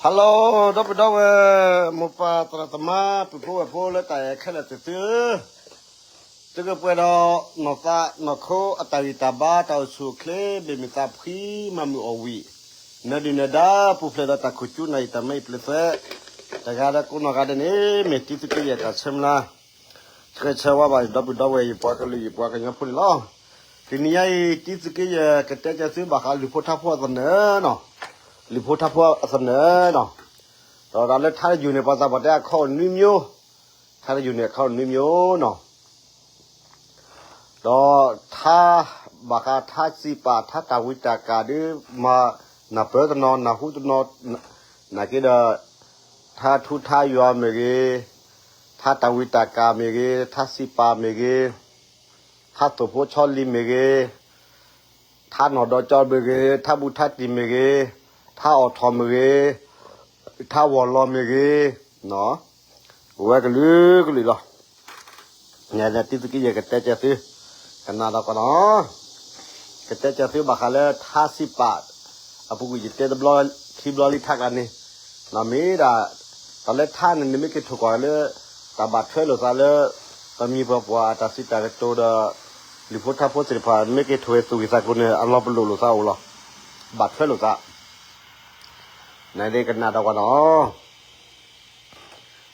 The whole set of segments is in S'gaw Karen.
Hello ဒီပုၢ်ဒီဝဲၢ် မိၢ်ပၢ်သရၣ်သမါ ပုၢ်ဖိဝဲၢ်ဖိလၢတၢ်အဲၣ်ခဲလၢာ်သ့ၣ်သုဧၢ, သုကပှဲၤဒီး နီၢ်သးနီၢ်ခိအတၢ်ဂံၢ်တၢ်ဘါ တၢ်အိၣ်ဆူၣ်အိၣ်ချ့ ဘၣ်မုာ်သးဖှံ မၤမုာ်အီၣ်ဝံၣ် နၢၤဒုၣ်နၢၤဒါ ပူၤဖျဲးဒီးတၢ်ခိၣ်ကၠူနၢ်အံၤ တၢ်မၤအံၤပျဲၢ်သွဲး တဂၤဒီးကိးနီၢ်ဂၤဒဲးန့ၣ် မ့ၢ်တံသုးက့ယဲၢ်တၢ်ဆၢမုၢ်လၢ် ဆှဲဆၢဝါဘၣ် ဒီပုၢ်ဒီဝဲၢ် ယပှၤကလုာ် ယပှၤကညီဖိန့ၣ်လီၤ. တနံၤညါအံၤ တံသုးက့ယဲၢ် ကတဲကၢၤသုဘၣ်ဃး လုၢ်ဖိထါဖိအသနၢၣ်နီၤ, လုၢ်ဖိထါဖိအသနၢၣ်နီၤ, ဒီးတၢ်လၢထါတယုၢ်န့ၣ် ပှၤသးပှၢ်တဲအခီအိၣ်နွံမျိုး, ထါတယုၢ်န့ၣ် အခီအိၣ်နွံမျိုးနီၤ, ဒီးထါ ဘၣ်ဃးထါစံးပာ် ထါတၢ်ဝံတၢ်ကၢ်ဒုး မၤနၢ်ပၢၢ်တနီၤ နၢ်ဟူတနီၤ နာ်က့ဒီး ထါထူထါယွၤမ့ၢ်ဂ့ၤ, ထါတၢ်ဝံတၢ်ကၢ်မ့ၢ်ဂ့ၤ, ထါစံးပာ်မ့ၢ်ဂ့ၤ, ထါသိၣ်ဖိဆီလံမ့ၢ်ဂ့ၤ, ထါနီၢ်ဒီကၠီမ့ၢ်ဂ့ၤ, ထါဘူးထါတံၢ်မ့ၢ်ဂ့ၤ, ထါအိးထီၣ်မ့ၢ်ဂ့ၤ, ထါဝီၤလီၤမ့ၢ်ဂ့ၤ, အိၣ်ဝဲကလုာ်ကလုာ်လီၤ. တံသုးက့ယဲၢ်ကတဲကၢၤသု, ကနၣ်ဒီးကီးနီၤ, ကတဲကၢၤသုဘၣ်ဃးလၢထါစံးပာ်, အပူၤကွံာ်ယတဲတဘျီခံဘျီလံထါကျါန့ၣ်, မ့ၢ်ဒၣ် တၢ်လၢထါန့ၣ် နမ့ၢ်က့ၤထိၣ်ကွၢ်လၢ တၢ်ဘၣ်ထွဲလိာ်သးလၢ ပမှံၤပပှၢ်အတၢ်စံးတၢ်ကတိၤဒီး လုၢ်ဖိထါဖိသ့ၣ်တဖၣ် မ့ၢ်က့ၤထိၣ်ဝဲသူၣ်ဂ့ၤသးကျိၤန့ၣ် အလီၤပလိာ်လိာ်သးအိၣ်လီၤ. ဘၣ်ထွဲလိာ်သး နဒ့ကနၣ်ဒီးကွၢ်နီၤ, တံ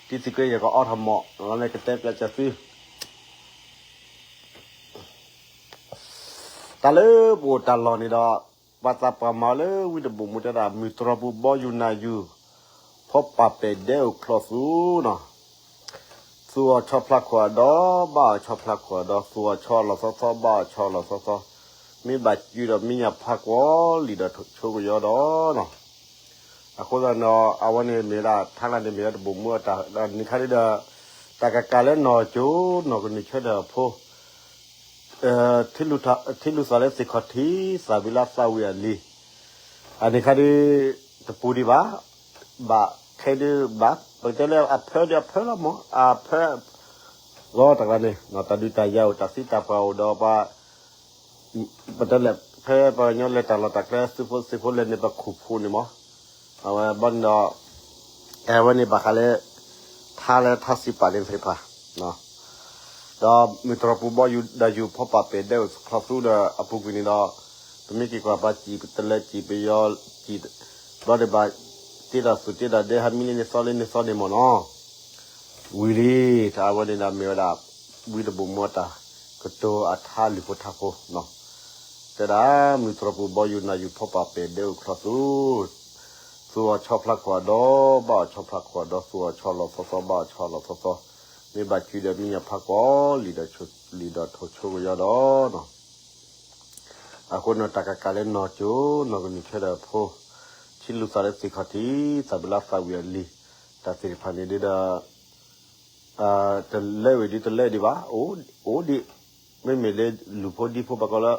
သုးက့ယဲၢ်ကအိးထီၣ်မီၣ် လီၤန့ၣ်ကတဲပျးကၢၤသု, တၢ်လၢပအိၣ်တၢ်လီၢ်န့ၣ်ဒီး ပှၤသးပှၢ်မၤလၢဝံတဘိၣ်မူတဲဒၣ် မုၢ်တြီၢ်ပူၤဘီယူၤနၢ်ယူၤ, ဖီပာ်ပဲာ်ဒဲအိၣ်ချီၣ်သူနီၤ သူၣ်အီၣ်ဆီဖျါခိၣ်အဒီ ဘၣ်အီၣ်ဆီဖျါခိၣ်အဒီ, သူၣ်အီၣ်ဆီအလီၢ်သီသီ ဘၣ်အီၣ်ဆီအလီၢ်သီသီ, မ့ၢ်ဘၣ်ကုဒီးမံၣ်ညၣ်ဖးကွီၢ်လံာ်ဒီးဆိကယီဒီးနီၤ, အဃိသတးဒီး အဝဲန့ၣ်မ့ၢ်ဝဲဒၣ် ထါလၢ်န့ၣ်မ့ၢ်ဝဲတဘိၣ်မူအတၢ် နံၤခါဒ်ဒီး တၢ်ကကၤလၢနီၢ်ကၠိ နီၢ်ကနုာ်ဆၢထၢၣ်အဖိ ထံလူၤသးလၢသ့ၣ်ခီၣ်ထံး သၣ်ဝံၤလါသးဝံၤအလံၤ, အန့ၣ်ခါဒ် တပူၤဒံးဘၣ်, ဘၣ်ခဲဒုးဘၣ် ပကတဲလၢအဖၢဒုးအဖၢလီၤမး အဖၢ ဂီၤတၢ်ကျါန့ၣ် တၢ်ဒုးတၢ်ယၤအိၣ် တၢ်သံတၢ်ပှၢ်အိၣ်ဒီးပှၤ ပတဲလဲၣ် ဖဲပှၤကညီလဲၤတၢ်လီၢ်တၢ်ကျဲ သုးဖိသံၣ်ဖိလဲၤန့ၣ် ပခိၣ်ဖိန့ၣ်မး, အဝဲဘီန့ၣ်ဒီး အဝဲန့ၣ်ဘၣ်ဃးလၢ ထါလၢထါစံးပာ်န့ၣ်သ့ၣ်တဖၣ် ဒီးမုၢ်တြီၢ်ပူၤဘီယူၤဒီးယူၤ ဖီပာ်ပဲာ်ဒဲအိၣ်ချီၣ်သူဒီး အပူၤကွံာ်န့ၣ်ဒီး ပမ့ၢ်က့ၤကွၢ်ပှၤစံၣ်ပတလဲစံၣ်ပယီၤစံၣ် ဘျီဒံးဘၣ် တ့တၢ်သူၣ်တ့တၢ်ဒဲ ဟးမံလံန့ၣ်သီလံန့ၣ်သီန့ၣ်မ့ၢ်နီၤ ဝံၤလံ တၢ်အဝဲန့ၣ်ဒီးမ့ၢ်ဝဲဒၣ် ဝံတဘိၣ်မူအတၢ်ကတိၤအထါလုၢ်ဖိထါဖိ တဲဒၣ် မုၢ်တြီၢ်ပူၤဘီယူၤနၢ်ယူၤ ဖီပာ်ပဲာ်ဒဲအိၣ်ချီၣ်သူ သူၣ်အီၣ်ဆီဖျါခိၣ်အဒီ ဘၣ်အီၣ်ဆီဖျါခိၣ်အဒီ သူၣ်အီၣ်ဆီလီၢ်သီသီ ဘၣ်အီၣ်ဆီလီၢ်သီသီ မ့ၢ်ဘၣ်ကုဒီးမံၣ်ညၣ်ဖးကွီၢ်လံာ်ဒီး လံာ်ဒီးထိၣ်ဆိကယီဒီး အဃိန့ၣ် တၢ်ကကၤလၢနီၢ်ကၠိ နီၢ်ကနုာ်ဆၢထၢၣ်အဖိ ထံလူၤသးလၢသ့ၣ်ခီၣ်ထံး သၣ်ဝံၤလါသးဝံၤအလံၤ တၢ်သ့ၣ်တဖၣ်န့ၣ်ဒ်ဒီး တလဲဝံၤဒ်တလဲဒံးဘၣ် အိၣ်ဒံး မ့မ့ၢ်လၢလူၢ်ဖိဒံဖိဘၣ်ကီလၢ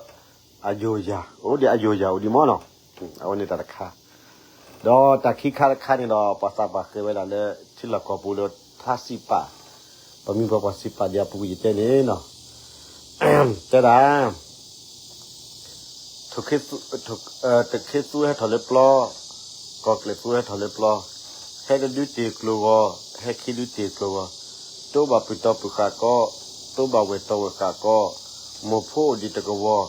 အယိာ်ယၤ အိၣ်ဒံးအယိာ်ယၤအိၣ်ဒံးမ့ၢ်နီၤ အဝဲန့ၣ်တၢ်တခါ ဒီးတၢ်ခံခါတခါန့ၣ်ဒီး ပှၤသးပှၢ်ဃ့ဝဲဒၣ်လၢ ထံလီၢ်ကီၢ်ပူၤလၢထါစံးပာ် ပှၤမံၤပှၤပှၢ်စံးပာ်ဒံးအပူၤကွံာ်ယတဲန့ၣ်နီၤ တဲဒၣ် ထိၣ်ခ့သူ ထိၣ် ထိၣ်ခ့သူဟဲထီၣ်လၢပျီ, ကီၢ်ကျဲးသူဟဲထီၣ်လၢပျီ, ဟဲတဒုတ့ၢ်ကျိၤဂီၤ, ဟဲခံဒုတ့ၢ်ကျိၤဂီၤ, တိဘၣ်ပုၢ်တီပုၢ်ဃာ်ကီ, တိဘၣ်ဝဲၢ်တီဝဲၢ်ဃာ်ကီ, မိၢ်ဖိအိၣ်ဒံးတကဝီၤ,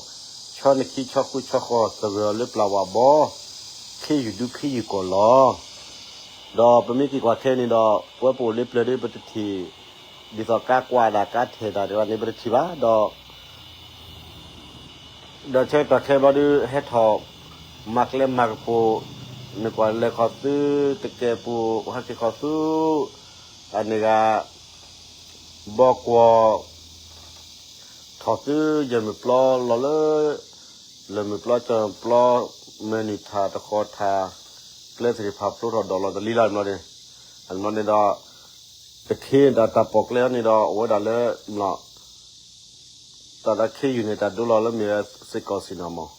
ဆီနခံဆီဃုဆီဃီၤ သဂၢၢ်အီၤလၢပျၢ်ဝးဘီ, ခ့ယုၢ်ဒူခ့ယုၢ်ကီၢ်လီၤ. ဒီးပမ့ၢ်က့ၤကွၢ်ခဲအံၤန့ၣ်ဒီး ပဝဲပအိၣ်လၢပျၢၤဒီးပတထံၣ် ဒ်သိးကါကွၢ်ဒၣ်ကါထဲၣ်တၢ်တဂၤန့ၣ် ပတထံၣ်ဘၣ်ဒီး ဒီးဆၢကတီၢ်ခဲဘျီဒုး ဟဲထီၣ်မၤကျဲမၤကပူၤ, နကွၢ်လဲၤခီၣ်သု, တကဲပူၤ ဟဲက့ၤခီၣ်သု, အန့ၣ်ဂၤ ဘီကွီၢ် ထီၣ်သု ယဲၢ်မုၢ်ပျီလီၤလၢ လၢၢ်မုၢ်ပျီ ကၠီၢ်မုၢ်ပျီ, မဲာ်နုာ်ထၣ်တဃီၤထၣ်, ကျဲသ့ၣ်တဖၣ်ဖျိထီၣ်ဒီးလီၤတလံလၢ်န့ၣ်, အန့ၣ်ဒီး တခ့တၢ်တၢ်ပိာ်ကျဲအံၤန့ၣ်ဒီး အဝဲဒၣ်လၢ တၢ်ဒၢခ့ယုၢ်န့ၣ် တၢ်ဒိလီၤလၢမ့ၢ်စ့ၢ်ကီးစံၣ်နီၤမး,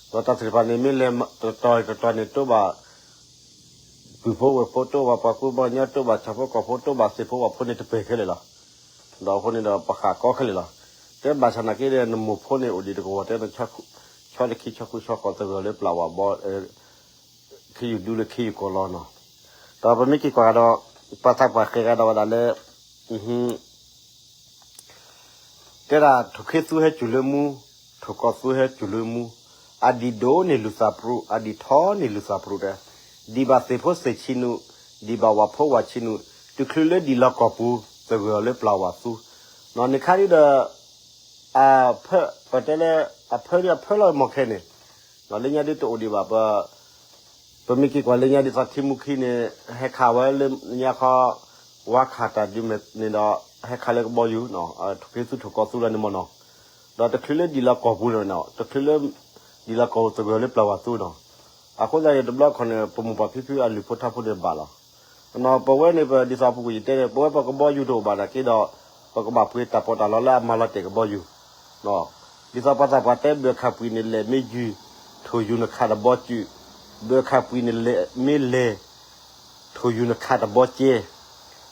ဒီးတၢ်သ့ၣ်တဖၣ်န့ၣ် မ့ၢ်လဲၤတတီၤတတီၤန့ၣ် တိဘၣ် ပုၢ်ဖိဝဲၢ်ဖိ တိဘၣ်ပှၤကူပှၤကညီ တိဘၣ်ဆၣ်ဖိကီၢ်ဖိ တိဘၣ်သ့ၣ်ဖိဝၣ်ဖိန့ၣ်တပှဲၤခဲလၢာ်လီၤ. ဒီးအဃိန့ၣ်ဒီးပဃာ်ကီခဲလၢာ်လီၤ. တဲဘၣ်ဆၣ်နာ်က့ဒီး နမိၢ်ဖိန့ၣ်အိၣ်ဒံးတကဝီၤတဲ ဆီတခံဆီဃုဆီဃီၤသဂၢၢ်လၢပျၢ်ဝးဘီ ခ့ယုၢ်ဒူလၢခ့ယုၢ်ကီၢ်လီၤနီၤ. ဒီးပမ့ၢ်က့ၤကွၢ်ကဒီး ပှၤသးပှၢ်ဃဲၤကဒီးဝဲဒၣ်လၢ တဲဒၣ်ထိၣ်ခ့သူဟဲစူၤလၢမူ, ထိၣ်ကီၢ်သူဟဲစူၤလၢမူ, အဒံၣ်ဒိၣ်န့ၢ်လူၤသးပရူး, အဒံၣ်ထီန့ၢ်လူၤသးပရူးတဲ, ဒံၣ်ဘၣ်သ့ၣ်ဖိသ့ၣ်ဆံနုာ်, ဒံၣ်ဘၣ်ဝၣ်ဖိဝၣ်ဆံနုာ်, တချုးလၢဒံၣ်လီၤကီၢ်ပူၤ သဂၢၢ်အီၤလၢပျၢ်ဝၣ်သူ, နခါဒ်ဒီး အဖၢ ပတဲလၢ အဖၢဒ်အဖၢလီၤမီၢ်ခဲန့ၣ်, လၢညါဒ်တအိၣ်ဒံးဘၣ် ပ ပမ့ၢ်က့ၤကွၢ်လၢညါဒ်သိးထံမူခံန့ၣ် ဟဲခးဝဲလၢညါခီ ဝါခးတၢ်ဒုးမဲာ်န့ၣ်ဒီး ဟဲခးလၢကဘီယူၤ, ထိၣ်ခ့သူထိၣ်ကီၢ်သူလီၤန့ၣ်မီၢ်နီၤ, ဒီးတချုးလၢဒံၣ်လီၤကီၢ်ပူၤန့ၣ်, တချုးလၢ ဒံၣ်လီၤကီၢ်ပူၤသဂၢၢ်လၢပျၢ်ဝၣ်သူနီၤ, အဃိသတးန့ၣ် တဘျီခီန့ၣ် ပမိၢ်ပၢ်ဖံဖုအလုၢ်ဖိထါဖိန့ၣ်ဘၣ်လီၤ. ပဝဲန့ၣ်ပဒ်သိးပူၤကွံာ်ယတဲန့ၣ် ပဝဲပကဘီယူၤတအိၣ်ဘၣ်နာ်က့ဒီး ပကဘၣ်ပှ့ၤတၢ်ပီးတၢ်လီလၢအမၤလီၤတဲာ်ကဘီယူၤ ဒ်သိးပှၤသးပှၢ်တဲ ဘၢၣ်ခၣ်ပှံာ်န့ၣ်လဲၣ်မ့ၢ်ယုၢ်, ထိၣ်ယူၤနခးတဘီစူး, ဘၢၣ်ခၣ်ပှံာ်န့ၣ်လဲၣ်မ့ၢ်လဲၣ်, ထိၣ်ယူၤနခးတဘီစဲ,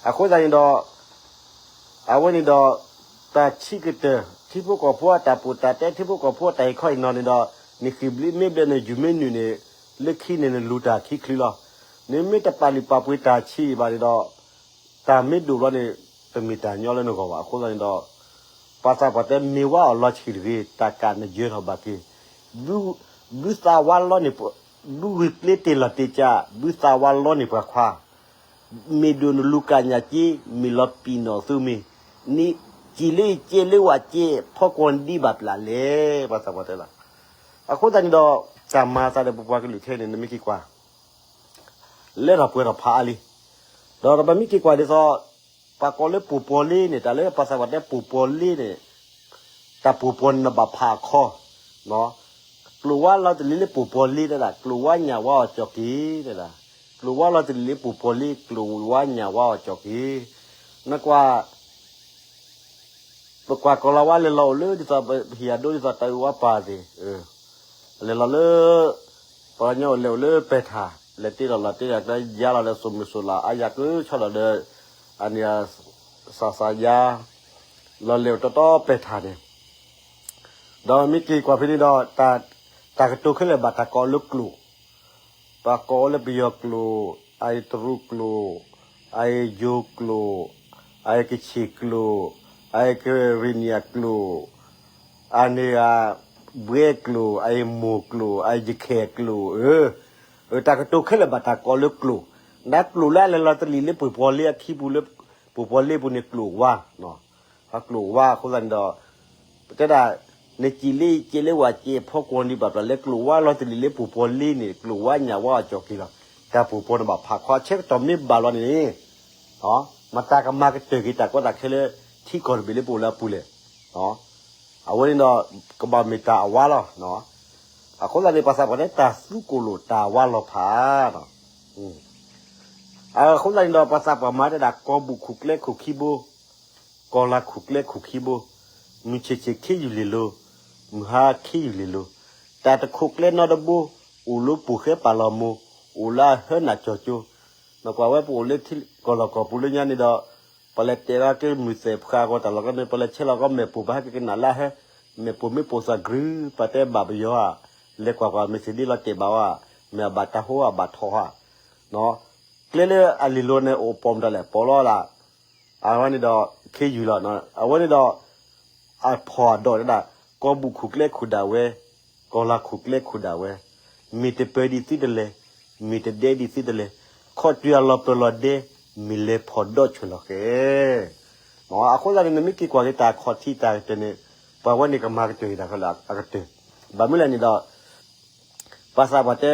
အဃိသတးန့ၣ်ဒီး အဝဲန့ၣ်ဒီး တၢ်ဆံးကတၢၢ် ထံဖိကီၢ်ဖိအတၢ်ပီးတၢ်တဲ ထံဖိကီၢ်ဖိအတၢ်ဟ့ၣ်ခီဟ့ၣ်နီၤန့ၣ်ဒီး နဃံၣ်ဘျ့မ့ၢ်ဘျဲၣ် နယူၤမ့ၢ်နုာ်န့ၣ် လၢခံန့ၣ်နလူၤတၢ်ခံချုးလီၤ. နမ့ၢ်တပာ်လုၢ်ပာ်ပှ့ၤတၢ်ဆံးဘၣ်န့ၣ်ဒီး တၢ်မ့ၢ်ဒိၣ်ဘျီန့ၣ် တမ့ၢ်တၢ်ညီလၢနဂီၢ်ဘၣ်. အဃိသတးန့ၣ်ဒီး ပှၤသးပှၢ်တဲ မ့ၢ်ဝါအီၤလီၤဆံးတဂ့ၤ တၢ်ကးနယၢၤထီၣ်ဘၣ်က့ၤ, ဘုသးဝါလီန့ၢ်, ဘုဂုာ်ကျဲတ့ၢ်လီၤတ့ၢ်ကၢ် ဘုသးဝါလီန့ၢ်ပှၤခွါ, မ့ၢ်ဒိၣ်နလူၤကၢ်ညၣ်က့ မ့ၢ်လီၤပံာ်နီၣ်သူမ့ၢ်, နကံၣ်လၢယကဲလၢဝဲကဲ ဖီကွီၤနဒံးဘၣ်ပျၢ်လဲၣ် ပှၤသးပှၢ်တဲလီၤ. အဃိသတးန့ၣ်ဒီး တၢ်မၤသးဒီးပပှၤကလုာ်ခဲအံၤန့ၣ် နမ့ၢ်က့ၤကွၢ် လၢထီၣ်ပှဲၤထီၣ်ဖးအါလံ. ဒီးပမ့ၢ်က့ၤကွၢ်ဒ်သိး ပှၤကိးလၢပူၤပီၤလ့န့ၣ် တၢ်လၢပှၤသးပှၢ်တဲပူၤပီၤလ့န့ၣ် တၢ်ပူၤပီၤန့ၣ်ဘၣ်ဖးအခီ, ကျိာ်ဝါလီၤတလ့ၤလၢပူၤပီၤလ့တဲဒၣ် ကျိာ်ဝါညၣ်ဝါအီၤကၠီၣ်က့ၤတဲဒၣ်, ကျိာ်ဝါလီၤတလ့ၤလၢပူၤပီၤလ့ ကျိာ်ဝါညၣ်ဝါအီၤကၠီၣ်က့ၤ, နကွၢ် ပကွၢ်ကီၤလၤဝါလဲၤလီၤအိၣ်လၢဒ်သိးပဟံၣ်အဒိဒ်သိးတၢ်အုးဝါပာ်သ့ၣ်, လဲၤလီၤလၢ ပှၤကညီအိၣ်လဲၤအိၣ်လၢပဲၢ်ထၣ် လဲၤတ့လီၤလီၤတ့လီၤကျဲယါလီၤဒီးစိာ်မုၢ်စိာ်လၢ်အါယၤကၢဆီလီၤဒီး အန့ၣ် စးစးယါ လီၤလဲၤအိၣ်တီတီပဲၢ်ထၣ်န့ၣ်, ဒီးမ့ၢ်က့ၤကွၢ်ဖဲန့ၣ်ဒီး တၢ်ကတိၤခဲလၢာ်ဘၣ်တၢ်ကိးလၢကျိာ် ပှၤကိးလၢပယီၤကျိာ်, အအံၤတရူးကျိာ်, အအံၤယိၤကျိာ်, အအံၤကဆ့ၣ်ကျိာ်, အအံၤကရံၣ်နံၣ်အကျိာ်, အန့ၣ် ဘှဲကျိာ်, အအံၤမိၢ်ကျိာ်, အအံၤယခဲၣ်ကျိာ်, တၢ်ကတိၤခဲလၢာ်ဘၣ်တၢ်ကိးလၢကျိာ်, နကျိာ်လၢအလဲၤလီၤတလံၤလၢပှၤပီၤလ့အခံပူၤလၢ ပှၤပီၤလ့ပူၤန့ၣ်ကျိာ်ဝါ, အကျိာ်ဝါအဃိသတးန့ၣ်ဒီး ပတဲဒၣ် နစံးလၢကဲလၢဝဲကဲဖီကွီၤဒံးဘၣ်ပျၢ်လၢကျိာ်ဝါလီၤတလံၤလၢပှၤပီၤလ့န့ၣ် ကျိာ်ဝါညၣ်ဝါအီၤကၠီၣ်က့ၤလီၤ, တၢ်ပူၤပီၤန့ၣ်ဘၣ်ဖးခီ ဆၢကတီၢ်မ့ၢ်ဘၣ်လီၤန့ၣ် မတၤကမၤကတၢၢ်က့ၤတၢ်ကီတၢ်ခဲလၢထံကီၢ်တဘ့ၣ်လၢပအိၣ်လၢအပူၤလဲၣ်. အဝဲန့ၣ်ဒီး ကဘၣ်မ့ၢ်တၢ်အဝါလီၤ. အဃိသတးန့ၣ် ပှၤသးပှၢ်တဲတၢ်သူကိၣ်လိာ်တၢ်ဝါလီၤဖးလီၤ. အဃိသတးန့ၣ်ဒီး ပှၤသးပှၢ်မၤတၢ်ဒၣ် ကီၢ်ဘူၣ်ခူၣ်ကျဲခူၣ်ခံဘိ, ကီၢ်လၤခူၣ်ကျဲခူၣ်ခံဘိ, မုၢ်ဆ့ၣ်ဆ့ၣ်ခ့ယုၢ်လ့ၤလိၤ, မုၢ်ဟါခ့ယုၢ်လ့ၤလိၤ, တၢ်တခိၣ်ကျဲနီတဘိ, အိၣ်လၢပူၤဃဲပာ်လီၤမိၢ်, အိၣ်လၢအဟၢနၢ်ကၠီၤကၠိ, နကွၢ်ဝဲပအိၣ်လၢထံကီၢ်လီၢ်ကီၢ်ပူၤလၢညါန့ၣ်ဒီး ပလဲၤတဲဘၣ်က့ၤမုၢ်သဲၣ်ဖှါဂီၤတၢ်လီၢ်ကီၢ်န့ၣ် ပလဲၤဆဲးလီၤကီးမဲာ်ပိၢ် ပဟဲကကနၣ်လၢအဟဲ, မဲာ်ပိၢ်မ့ၢ်ပိၢ်သးကြုး ပှၤတဲဘၣ်ပယီၤဧါ, လဲၤကွၢ်ကွၢ် မဲာ်သ့ၣ်ဒ့လီၤတဲာ်ဘၣ်ဝဲ, မ့ၢ်အဘၣ်တၢ်ဟိအဘၣ်ထီၣ်ဧါ, ကျဲလၢအလ့ၤလိၤန့ၣ် အိၣ်ပိာ်မတၤလဲၣ် ပိာ်လီၤလၢ အဝဲန့ၣ်ဒီး ခ့ယုၢ်လီၤ. အဝဲန့ၣ်ဒီး အဖီၣ်အဒီးတဒၣ် ကီၢ်ဘူၣ်ခူၣ်ကျဲခူၣ်ဒၣ်ဝဲ, ကီၢ်လၤခူၣ်ကျဲခူၣ်ဒၣ်ဝဲ, မ့ၢ်တပၢၤဒံးသုတလဲၣ်, မ့ၢ်တဒဲဒံးသုတလဲၣ်, ခီၣ်တုၤအလီၤပၢၤလီၤဒဲ, မ့ၢ်လဲၤဖီၣ်ဒီးဆၢၣ်လီၤဃဲ အဃိသတးန့ၣ် နမ့ၢ်က့ၤကွၢ်က့ၤတၢ်ခီၣ်ထံးတၢ်ကတၢၢ်န့ၣ် ပှၤဝဲန့ၣ်ကမၤကတၢၢ်က့ၤတၢ်ခဲလၢာ်အကတၢၢ်, ဘၣ်မနုၤလဲၣ်န့ၣ်ဒီး ပှၤသးပှၢ်တဲ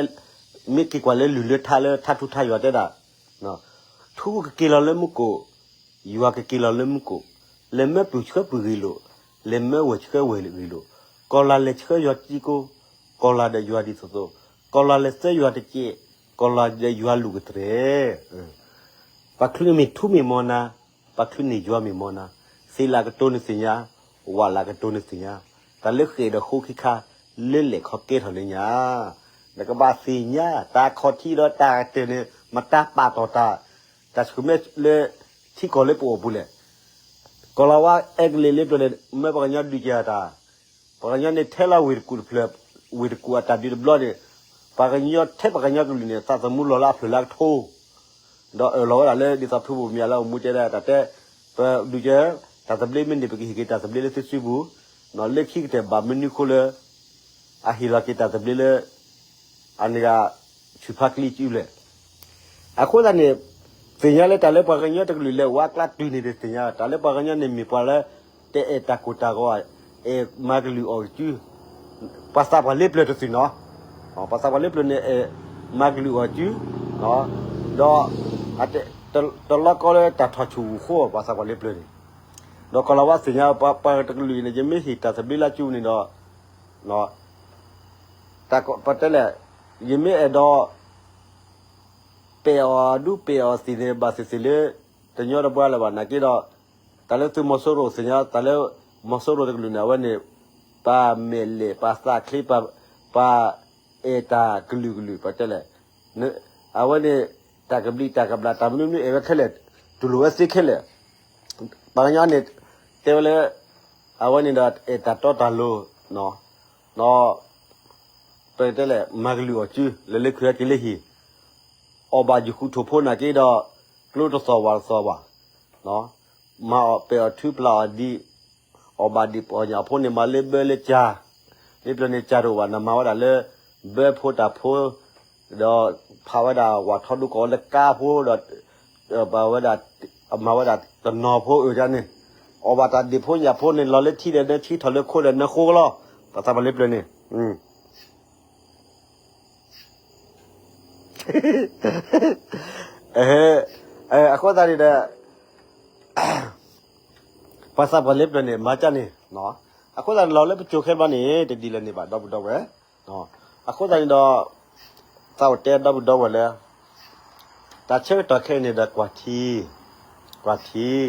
မ့ၢ်က့ၤကွၢ်လၢလုၢ်လၢထါလၢထါထူထါယွၤတဲဒၣ်, ထူကက့ၤလီၤလၢမူခိၣ်, ယွၤကက့ၤလီၤလၢမူခိၣ်, လဲၤမၢပုၢ်ဆှၢပုၢ်ဂ့ၤလိာ်, လဲၤမၢဝဲၢ်ဆှၢဝဲၢ်ဂ့ၤလိာ်, ကီၢ်လၤလဲၤဆှၢယွၤတကံကိ, ကီၢ်လၤဒီးယွၤဒ်သိးသိး, ကီၢ်လၤလဲၤသၢယွၤတကဲး, ကီၢ်လၤဒီးယွၤလူၢ်ကတြဲၤ ပှၤချုးန့ၣ်မ့ၢ်ထူမ့ၢ်မီၢ်နၤ, ပှၤချုးန့ၣ်ယွၤမ့ၢ်မီၢ်နၤ, သ့ၣ်လၢကတိၤနသ့ၣ်ညါ, ဝၣ်လၢကတိၤနသ့ၣ်ညါ, တၢ်လၢဃဲၣ်ဒီးဃိခံခါ, လၢလဲၣ်ခီကဲထီၣ်လၢညါ, နကဘၣ်သ့ၣ်ညါ, တၢ်ခီၣ်ထံးဒီးတၢ်ကတၢၢ်န့ၣ် မတၤပာ်တီၢ်တၢ်, တၢ်ဆှုၣ်မဲလၢ ထံကီၢ်လၢပအိၣ်ပူၤလဲၣ် ကီၢ်လၤဝါအဲကလံးလ့ပျၢၤန့ၣ် မၢပှၤကညီဒုးက့ၤအတၢ်, ပှၤကညီန့ၣ်ထဲလီၤဝ့ၢ်တကူၣ်တဖျၢၣ်, ဝ့ၢ်တကူၣ်အတၢ်ဒုးတဘျီန့ၣ်, ပှၤကညီထဲပှၤကညီကလုာ်န့ၣ် သးသမူလီၤလၢအဖျၢၣ်လၢအကထိ, ဒီးအၢၣ်လီၤဝဲဒၣ်လၢဒ်သိးဖုဘိၣ်မၠးလၢအအိၣ်မူတဲဒၣ်တၢ်တဲ, ပဒုးကဲ, တၢ်သဘျ့မ့ၢ်န့ၢ် ပကဟ့ၣ်က့ၤတၢ်သဘျ့လၢသုစုပူၤ, လၢခံကတၢၢ်ဘၣ်မနုၤဃိလၢ အဟ့ၣ်လီၤက့ၤတၢ်သဘျ့လၢ အန့ၣ်ဂ့ၤ ဆူၣ်ဖးကျံစုလဲၣ်. အဃိသတးန့ၣ် သ့ၣ်ညါလၢတၢ်လၢပှၤကညီတကလုာ်လဲၤဝးကျါတုၤန့ၣ်တသ့ၣ်ညါ, တၢ်လၢပှၤကညီန့ၣ်မ့ၢ်ပှၤလၢ တအဲၣ်တၢ်ကိၢ်တၢ်ဂီၤ, အဲၣ်မၤကလုာ်အီၣ်စု, ပှၤသးပှၢ်လ့ပျၢၤတသုးနီၤ, ပှၤသးပှၢ်လ့ပျၢၤန့ၣ် အဲၣ်မၤကလုာ်အီၣ်စု, ဒီး တလီကီလၢတၢ်ထီၣ်ဆူၣ်အဃိ ပှၤသးပှၢ်လ့ပျၢၤန့ၣ်, ဒီးကီၢ်လီၤဝါသ့ၣ်ညါ ပှၤတကလုာ်အံၤန့ၣ် ယမ့ၢ်ဟ့ၣ်တၢ်သဘျ့လၢစုန့ၣ်ဒီး ပတဲလဲၣ်, ယမ့ၢ်အဲၣ်ဒိး ပဲာ်အီၤဒူပဲာ်အီၤသ့ၣ်န့ၣ် ဘၣ်သ့ၣ်သ့ၣ်လၢ တညီတဘှါလၢၤဘၣ် နာ်က့ဒီး တၢ်လၢသုးမီၤစိရိၤသ့ၣ်ညါ တၢ်လၢမီၤစိရိၤတကလုာ်န့ၣ် အဝဲန့ၣ် ပှၤမဲာ်လဲၢ် ပှၤသးချ့ ပှၤအဲၣ်တၢ်ကလုာ်ကလုာ် ပတဲလဲၣ်, အဝဲန့ၣ် တၢ်ကဘျံးတၢ်ကဘျၣ် တၢ်မနုၤမနုၤအဲၣ်ဝဲခဲလၢာ်, တူၢ်လိာ်ဝဲသ့ခဲလၢာ်, ပှၤကညီန့ၣ် တဲဝဲလၢ အဝဲန့ၣ်ဒီး အဲၣ်တၢ်တီတၢ်လိၤ ဒီး ပတဲလဲၣ် မၤကလုာ်အီၣ်စု လဲၤလၢခုးဟဲက့ၤလၢဟံၣ်, အီၣ်ဘၣ်ယဃုထိၣ်ဖိနာ်က့ဒီး ကျိတသီၣ်ဝၣ်တသီၣ်ဘၣ်, မၤအီၣ်ပဲာ်အီၣ်ထုပျၢ်အီၣ်ဒံး, အီၣ်ဘၣ်ဒံးပီၢ်ညၣ်ဖိန့ၣ် မၤလၢဘၢလၢကၠၤ, လ့ပျၢၤန့ၣ် ကၠၤတအိၣ်ဘၣ် နမၤဝဲဒၣ်လၢ ဘၢဖိတၢ်ဖိ ဒီးဖးဝဲဒၣ်ဝၣ်ထီဒိကီးလၢကါဖိဒီး ပဝဲဒၣ် မၤဝဲဒၣ်တနီၤဖိအၢၣ်ဒၣ်န့ၣ်, အီၣ်ဘၣ်တၢ်ဒံးဖိညၣ်ဖိန့ၣ် လီၤလၢထံဒီးနၢထံ ထီၣ်လၢခိဒီးနၢဃိလီၤ, ပှၤသးပှၢ်လ့ပျၢၤန့ၣ်, အဃိသတးန့ၣ်ဒီး ပှၤသးပှၢ်လ့ပျၢၤန့ၣ် မၤကၢ်န့ၣ်, အဃိသတးန့ၣ် လီၤလၢပစိၤခဲဘျီန့ၣ် တဒ်လဲၣ်န့ၣ်ဘၣ် ဒီပုၢ်ဒီဝဲၢ်, အဃိသတးန့ၣ်ဒီး သးအိၣ်တဲဒီပုၢ်ဒီဝဲၢ်လၢ တၢ်ဆၢကတီၢ်ခဲအံၤန့ၣ်ဒီးကွၢ်ထံ, ကွၢ်ထံ,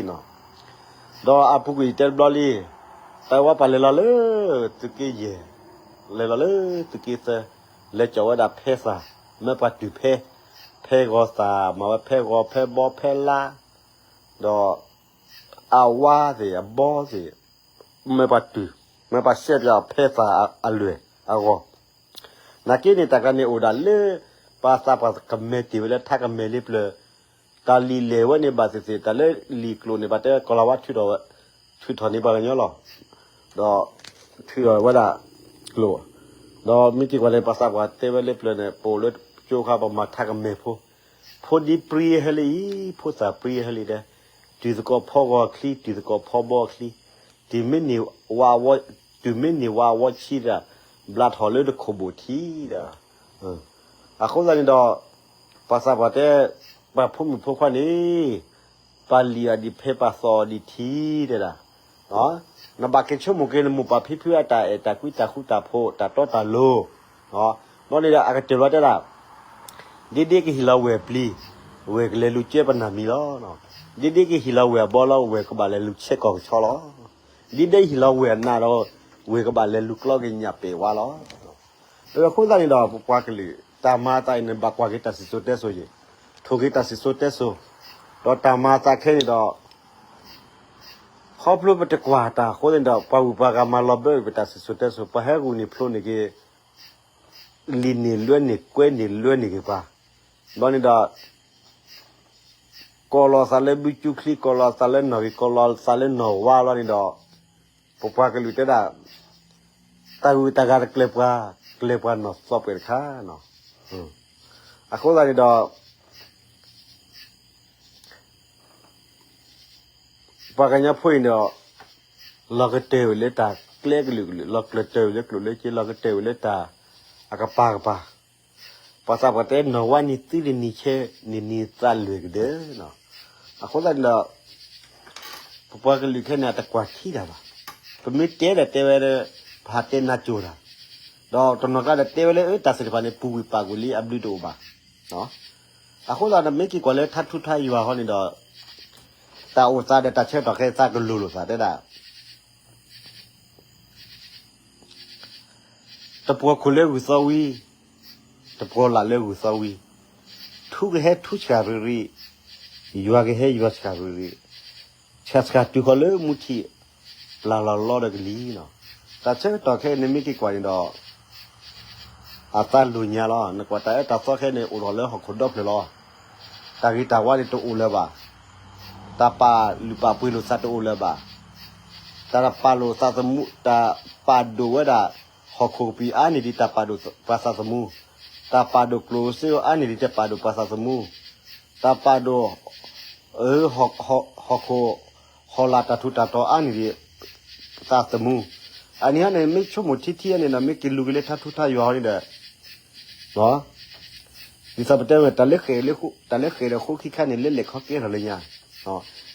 ဒီးအပူၤကွံာ်တဲတဘျီလံ, တၢ်ဝဲပှၤလဲၤလီၤလၢသုးက့ယဲၢ်, လဲၤလီၤလၢသုးက့သၢ, လဲၤကၠီၣ်ဝဲဒၣ်ဖဲသၣ်, မၢပှၤတုၤဖဲ, ဖဲဂီၤသၣ်, မၤဝဲဖဲဂီၤဖဲဘီဖဲလါ, ဒီး အဝါသ့ၣ် အဘီသ့ၣ်, မၢပှၤတုၤ, မၢပှၤရှဲပၠးဖဲသၣ်အလွဲၢ်အဂီၢ်, နာ်က့န့ၣ် တၢ်ကျါန့ၣ်အိၣ်ဒၣ်လၢ ပှၤသးပှၢ်ကမဲာ်တ့ၢ်ဝဲလၢထါကမဲာ်လ့ပျၢၤ, တၢ်လံာ်လဲၢ်ဝဲန့ၣ်ဘၣ်သ့ၣ်သ့ၣ် တၢ်လၢလံာ်ကျိာ်န့ၣ် ဘၣ်တဲကီၢ်လၤဝါထုးထီၣ်ဝဲ, ထုးထီၣ်န့ၢ်ပှၤကညီလီၤ, ဒီး ထုးထီၣ်ဝဲဒၣ်ကျိာ်, ဒီးမ့ၢ်က့ၤကွၢ်လၢပှၤသးပှၢ်တဲဝဲလ့ပျၢၤန့ၣ် ပအိၣ်လၢကၠိခါ ပမၤထါကမဲာ်ဖိ ဖိဒံပြံဟဲလၢအံၤ, ဖိသၣ်ပြံဟဲလၢအံၤဒီး, တုၤသကိးဖီဂီၤအချံ, တုၤသကိးဖီဘီအချံ, တုၤမ့ၢ်န့ၢ်ဝါအဝီ, တုၤမ့ၢ်န့ၢ်ဝါအဝီဆံဒီး, ဘျါထီၣ်လၢတခိၣ်ဘိၣ်ထံဒီး, အဃိသတးန့ၣ်ဒီး, ပှၤသးပှၢ်တဲ, ပှၤဖိမုၣ်ဖိခွါန့ၣ်, ပှၤလံၣ်အီၤဒံးဖဲပှၤသီအီၤဒံးထံတဲဒၣ် နဘၣ်က့ၤဆိကမိၣ်က့ၤ နမိၢ်ပၢ်ဖံဖုအတၢ်အဲၣ်တၢ်ကွံတၢ်ဃူတၢ်ဖိး တၢ်တီတၢ်လိၤ, ဘျီန့ၣ်ဒီးအကတၢၢ်ဘျီတဲဒၣ်, ဒ့ဒ့ကဟ့ၣ်လီၤဝဲၢ်ပျံၤ, ဝဲၢ်ကလဲၤလူၤကၢပနၢ်မံၤလီၤ. ဒ့ဒ့ကဟ့ၣ်လီၤဝဲၢ်အဘီလီၤ ဝဲၢ်ကဘၣ်လဲၤလူၤဆဲးကီၢ်ကဆီလီၤ. ဒ့ဒ့ဟ့ၣ်လီၤဝဲၢ်အနးဒီး, ဝဲၢ်ကဘၣ်လဲၤလူၤကျီက့ၤညၣ်ပဲာ်ဝါလီၤ. အဃိသတးန့ၣ်ဒီး ပပှၤကလုာ် တၢ်မၤအသးအံၤန့ၣ် ဘၣ်ကွၢ်က့ၤတၢ်စံၣ်စိၤတဲစိၤယဲၢ်, ထိၣ်က့ၤတၢ်စံၣ်စိၤတဲစိၤ, ဒီးတၢ်မၤအသးခဲအံၤန့ၣ်ဒီး ခီဖျိပတကွၢ်တၢ်အဃိန့ၣ်ဒီး ပှၤဂုၤပှၤဂၤမၤလီၤဘၢက့ၤပတၢ်စံၣ်စိၤတဲစိၤ, ပှၤဟဲဂုာ်န့ၢ်ဖျိန့ၢ်က့ၤ လံာ်န့ၢ်လွဲန့ၢ်ကွဲန့ၢ်လွဲန့ၢ်က့ၤပှၤ, ဘျီန့ၣ်ဒီး ကီၢ်လီၤသးလၢဘုကၠူချံ, ကီၢ်လီၤသးလၢနီၣ်ဂံၢ်, ကီၢ်လီၤသးလၢနီၣ်ဝါဘျီန့ၣ်ဒီး, ပပှၤကလုာ်တဲဒၣ်, တၢ်ဂုၤတၢ်ဂၤတကျဲၤပှၤ, ကျဲၤပှၤနီၢ်သီပှဲၤတခါ, အဃိသတးန့ၣ်ဒီး ပှၤကညီဖိအံၤဒီး လီၤကတၢၢ်ဝဲလၢတၢ်ကျဲကလုာ်ကလုာ်, လီၤကတၢၢ်ဝဲလၢကျိၣ်လၢစ့, လီၤကတၢၢ်ဝဲလၢတၢ်အကပၤကပၤ, ပှၤသးပှၢ်တဲနီၢ်ဝါနံၤသံတနံၤဆဲး, နံၤနံၤသးလွဲၢ်ကဒၢ, အဃိသတးန့ၣ်ဒီး ပပှၤကလုာ်ခဲန့ၣ် အတကွၢ်ထံတၢ်ဘၣ်. ပမ့ၢ်တဲဒီးတဲဝဲဒီး ပဟးတဲနးကိၤတၢ်, ဒီးတနီၤကျါဒီးတဲဝဲလၢ အၢ တၢ်သ့ၣ်တဖၣ်န့ၣ် ပူၤကွံာ်ပာ်ကွံာ်လံ အဘျုးတအိၣ်ဘၣ်. အဃိသတးဒီး မ့ၢ်က့ၤကွၢ်လၢထါထူထါယွၤဃီန့ၣ်ဒီး တၢ်အိၣ်သးဒီးတၢ်ဆၢကတီၢ်ခဲအံၤသးကလိၤလိာ်သးတဲဒၣ် တပှီၤခိၣ်လၢဂုၢ်သီဝံၤ, တပှီၤလၢ်လၢဂုၢ်သီဝံၤ, ထူကဟဲထူဆှၣ်ရံၣ်ရံၣ်, ယွၤကဟဲယွၤဆှၣ်ရံၣ်ရံၣ်, ဆှၣ်ဆှၣ်တုၤဃီၤလၢမူထံး, ပျၢ်လီၤလီဒီးကလံၤလီၤ. တၢ်ဆၢကတီၢ်ခဲအံၤန့ၣ်မ့ၢ်က့ၤကွၢ်န့ၣ်ဒီး အသးလိၤညါလီၤ. နကွၢ်တၢ်အၢတၢ်သီခဲအံၤန့ၣ် အိၣ်ထီၣ်လၢဟီၣ်ခိၣ်ဒီဖျၢၣ်လီၤ. တၢ်ဂ့ၤတၢ်ဝါန့ၣ်တအိၣ်လၢၤဘၣ်. တၢ်ပာ်လုၢ်ပာ်ပှ့ၤလိာ်သးတအိၣ်လၢၤဘၣ်. တၢ်ပာ်လိာ်သးသမူ တၢ်ပာ်ဒိၣ်ဝဲဒၣ် ဟီၣ်ခိၣ်ကပံာ်အါန့ၢ်ဒံးတၢ်ပာ်ဒိၣ်ပှၤသးသမူ, တၢ်ပာ်ဒိၣ်ကျိၣ်စ့အါန့ၢ်ဒံးတၢ်ပာ်ဒိၣ်ပှၤသးသမူ, တၢ်ပာ်ဒိၣ် ဟီၣ်ခိၣ် ဟီၣ်လာ်တၢ်ထူးတၢ်တီၤအါန့ၢ်ဒံး သးသမူ, အန့ၣ်ဟီန့ၣ် မ့ၢ်ဆိကမိၣ်ထံထံအန့ၣ်ဒီး မ့ၢ်က့ၤလူၤက့ၤလၢထါထူထါယွၤဟီန့ၣ်ဒီး ဒ်သိးပတဲဝဲ တၢ်လၢဃဲၤလၢဃိ တၢ်လၢဃဲၤဒီးဃိခံခါန့ၣ် လၢလဲၤခီကဲထီၣ်လၢညါ,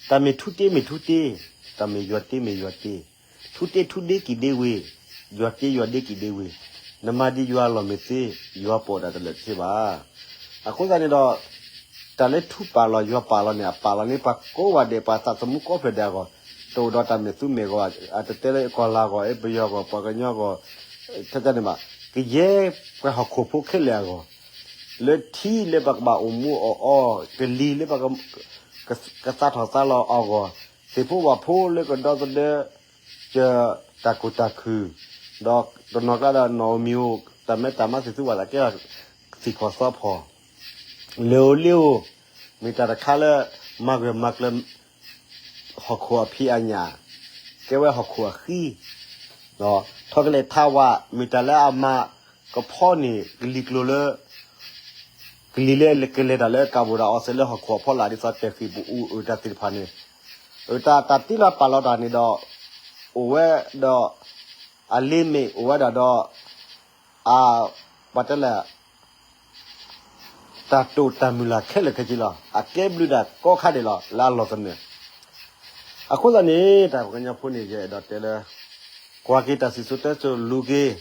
တၢ်မ့ၢ်ထူတ့မ့ၢ်ထူတ့, တၢ်မ့ၢ်ယွၤတ့မ့ၢ်ယွၤတ့, ထူတ့ထူဒ့ကံၣ်ဒ့ဝ့ၤ, ယွၤတ့ယွၤဒ့ကံၣ်ဒ့ဝ့ၤ, နမၤဒ်ယွၤအလီၢ်မ့ၢ်သ့, ယွၤပိာ်တၢ်တလၢာ်တသ့ဘၣ်. အဃိသတးန့ၣ်ဒီး တၢ်လၢထူပာ်လီၤယွၤပာ်လီၤန့ၣ် အပာ်လီၤန့ၢ်ပှၤကိးဂၤဒဲး ပှၤသးသမူကိးဖျၢၣ်ဒဲးအဂီၢ်, တအိၣ်ဒီးတၢ်မဲာ်သူမဲာ်ဂီၤ, အတတဲလၢကီၢ်လၤအဂီၢ်, ပယီၤအဂီၢ်, ပှၤကညီအဂီၢ်, တန့ၣ်ဘၣ်, ကယဲၢ်ပှၤဟီၣ်ခိၣ်ဖိခဲလၢာ်အဂီၢ်, လၢထံလၢပကဘၣ်အိၣ်မူအီၣ်အီ, ကလံၤလၢပက ကသးထီၣ်သးလီၤအဂီၢ်, သ့ၣ်ဖိဝၣ်ဖိလၢကဒီသဒၢ ကတၢ်ကိၢ်တၢ်ခုၣ်, ဒီးတနီၤကျါဒီးနီၢ်ဧိၤမံၤဧိၤ, တၢ်မဲတၢ်မါသ့ၣ်သူဝဲသးကဲထီၣ်သံၣ်ခီၣ်သီဖီၣ်, လၢၢ်ဧိၤလ့ဧိၤ, မ့ၢ်တၢ်တခါလၢ မၤဂၢၢ်မၤကျၢၤ ဟီၣ်ခိၣ်အဖံးအညၣ်, ကဲဝဲဟီၣ်ခိၣ်အဃံ, ထီၣ်ကလဲၤထါဝး မ့ၢ်တၢ်လၢအမၤကဖီန့ၢ်ကလံၤကျိၤလၢ ကလံၤလၢကလဲၤတၢ်လၢကၣ်ဘိၣ်ဒီးအီစဲးလၢဟီၣ်ခိၣ်အဖီလာ် ဒ်သိးတဲာ်ဃံၣ်ပူၤအူအၢတၢ်သ့ၣ်တဖၣ်န့ၣ်, တၢ်တ့လီၤပာ်လီၤတၢ်န့ၣ်ဒီး အိၣ်ဝဲဒီး အလ့မ့ၢ်အိၣ်ဝဲဒၣ်ဒီး အ ပှၤတဲလဲၣ် တၢ်တိာ်တၢ်မုၢ်လၢ်ခဲလၢာ်ခဲဆ့လီၤ. အကဲဘျုးတၢ်ကိးခါဒဲးလီၤ လၢအလီၢ်သနၢၣ်. အဃိသတးန့ၣ် တၢ်ပှၤကညီဖိန့ၣ် ယအဲၣ်ဒိးတဲလၢ ကွၢ်က့ၤတၢ်စံၣ်စိၤတဲစိၤလူၤက့ၤ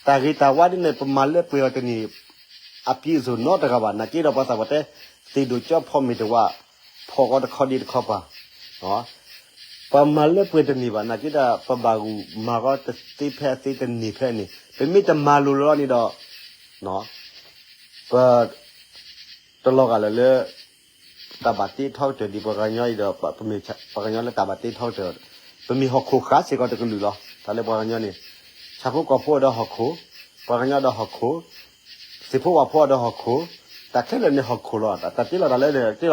တၢ်ဂ့ၤတၢ်ဝါဒ်န့ၣ် ပမၤလၢပှဲၤအီၤတန့ၢ် အပြည့်အစုံနီတဂၤဘၣ်. နာ်က့ဒီးပှၤသးပှၢ်တဲ သ့ၣ်ဒိၣ်ကၠီဖီမ့ၢ်တဝး ဖီၣ်ဃီတခီဒ့တခီပၤ ပမၤလၢပှဲၤတန့ၢ်ဘၣ်. နာ်က့ဒီး ပဘၣ်ဂုာ်မၤဃီတသ့ဖဲအသ့တန့ၢ်ဖဲန့ၣ် ပမ့ၢ်တမၤလိၤလီၤန့ၣ်ဒီး ပ တလီၤဂာ်လၢၤလၢ တၢ်ဘၣ်တ့ထီကတၢၢ်ဒ်ပှၤကညီအံၤဒီး ပမ့ၢ်ပှၤကညီလၢတၢ်ဘၣ်တ့ထီကတၢၢ်, ပမ့ၢ်ဟီၣ်ခိၣ်ဃါစ့ၢ်ကီးတကလုာ်လီၤ. တၢ်လၢပှၤကညီန့ၣ် ဆၣ်ဖိကီၢ်ဖိအဒီးဟီၣ်ခိၣ်, ပှၤကညီဒီးဟီၣ်ခိၣ်, သ့ၣ်ဖိဝၣ်ဖိအဒီးဟီၣ်ခိၣ်, တၢ်ခဲလၢာ်န့ၣ်ဟီၣ်ခိၣ်လီၤ. တၢ်တ့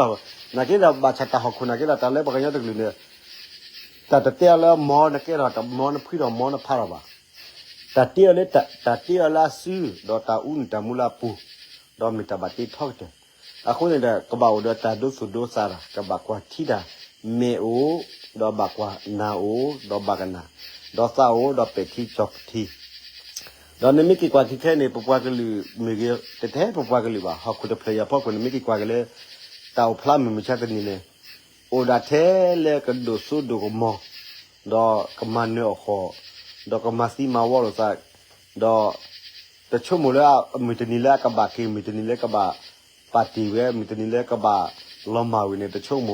လီၤတၢ်လၢန့ၣ်တ့လီၤ, နာ်က့ဒီးဘၣ်ဆၣ်တၢ်ဟီၣ်ခိၣ်နာ်က့ဒီး တၢ်လၢပှၤကညီတကလုာ်န့ၣ် တၢ်တတဲအီၤလၢမီနကဲထီၣ် မီနဖှံထီၣ် မီနဖးထီၣ်ဘၣ်. တၢ်တ့အီၤလၢ တၢ်တ့အီၤလၢအစု ဒီးတၢ်အူနုၢ်တၢ်မူလၢအပူၤ, ဒီးမ့ၢ်တၢ်ဘၣ်တ့ထီကတၢၢ်. အဃိန့ၣ်ဒီး ကဘၣ်အိၣ်ဒီးတၢ်ဒိသူၣ်ဒိသးတၢ်, ကဘၣ်ကွၢ်ထံတၢ်, မဲာ်အိၣ်, ဒီးဘၣ်ကွၢ်နၢ်အိၣ်, ဒီးဘၣ်ကနၣ်, ဒီးသးအိၣ်, ဒီးပဲာ်ထံကၠီထံ ဒီးနမ့ၢ်က့ၤကွၢ်က့ၤခဲအံၤန့ၣ် ပပှၤကလုာ်မ့ၢ်ဂ့ၤ, တထဲပပှၤကလုာ်ဘၣ်, ဟီၣ်ခိၣ်တဖျၢၣ်အံၤအဖီခိၣ်န့ၣ် မ့ၢ်က့ၤကွၢ်က့ၤလၢ တၢ်အိၣ်ဖျါမုၢ်မဆါတနံၤန့ၣ် အိၣ်ဒၣ်ထဲလၢကဒိၣ်စိဒိၣ်ကမီၤ, ဒီးကမၤနၢၤအီၣ်ဃီၣ်, ဒီးကမၤသံမၤဝီလိာ်သး, ဒီးတဆိကမိၣ်လၢအမုၢ်တနံၤလၢအကဘၣ်က့ၤ, မုၢ်တနံၤလၢကဘၣ်ပာ်တ့ၢ်ဝဲ, မုၢ်တနံၤလၢကဘၣ်လီၤမၢ်ဝဲန့ၣ် တဆိကမိၣ်ဝဲဘၣ်. တပာ်လုၢ်ပာ်ပှ့ၤတၢ်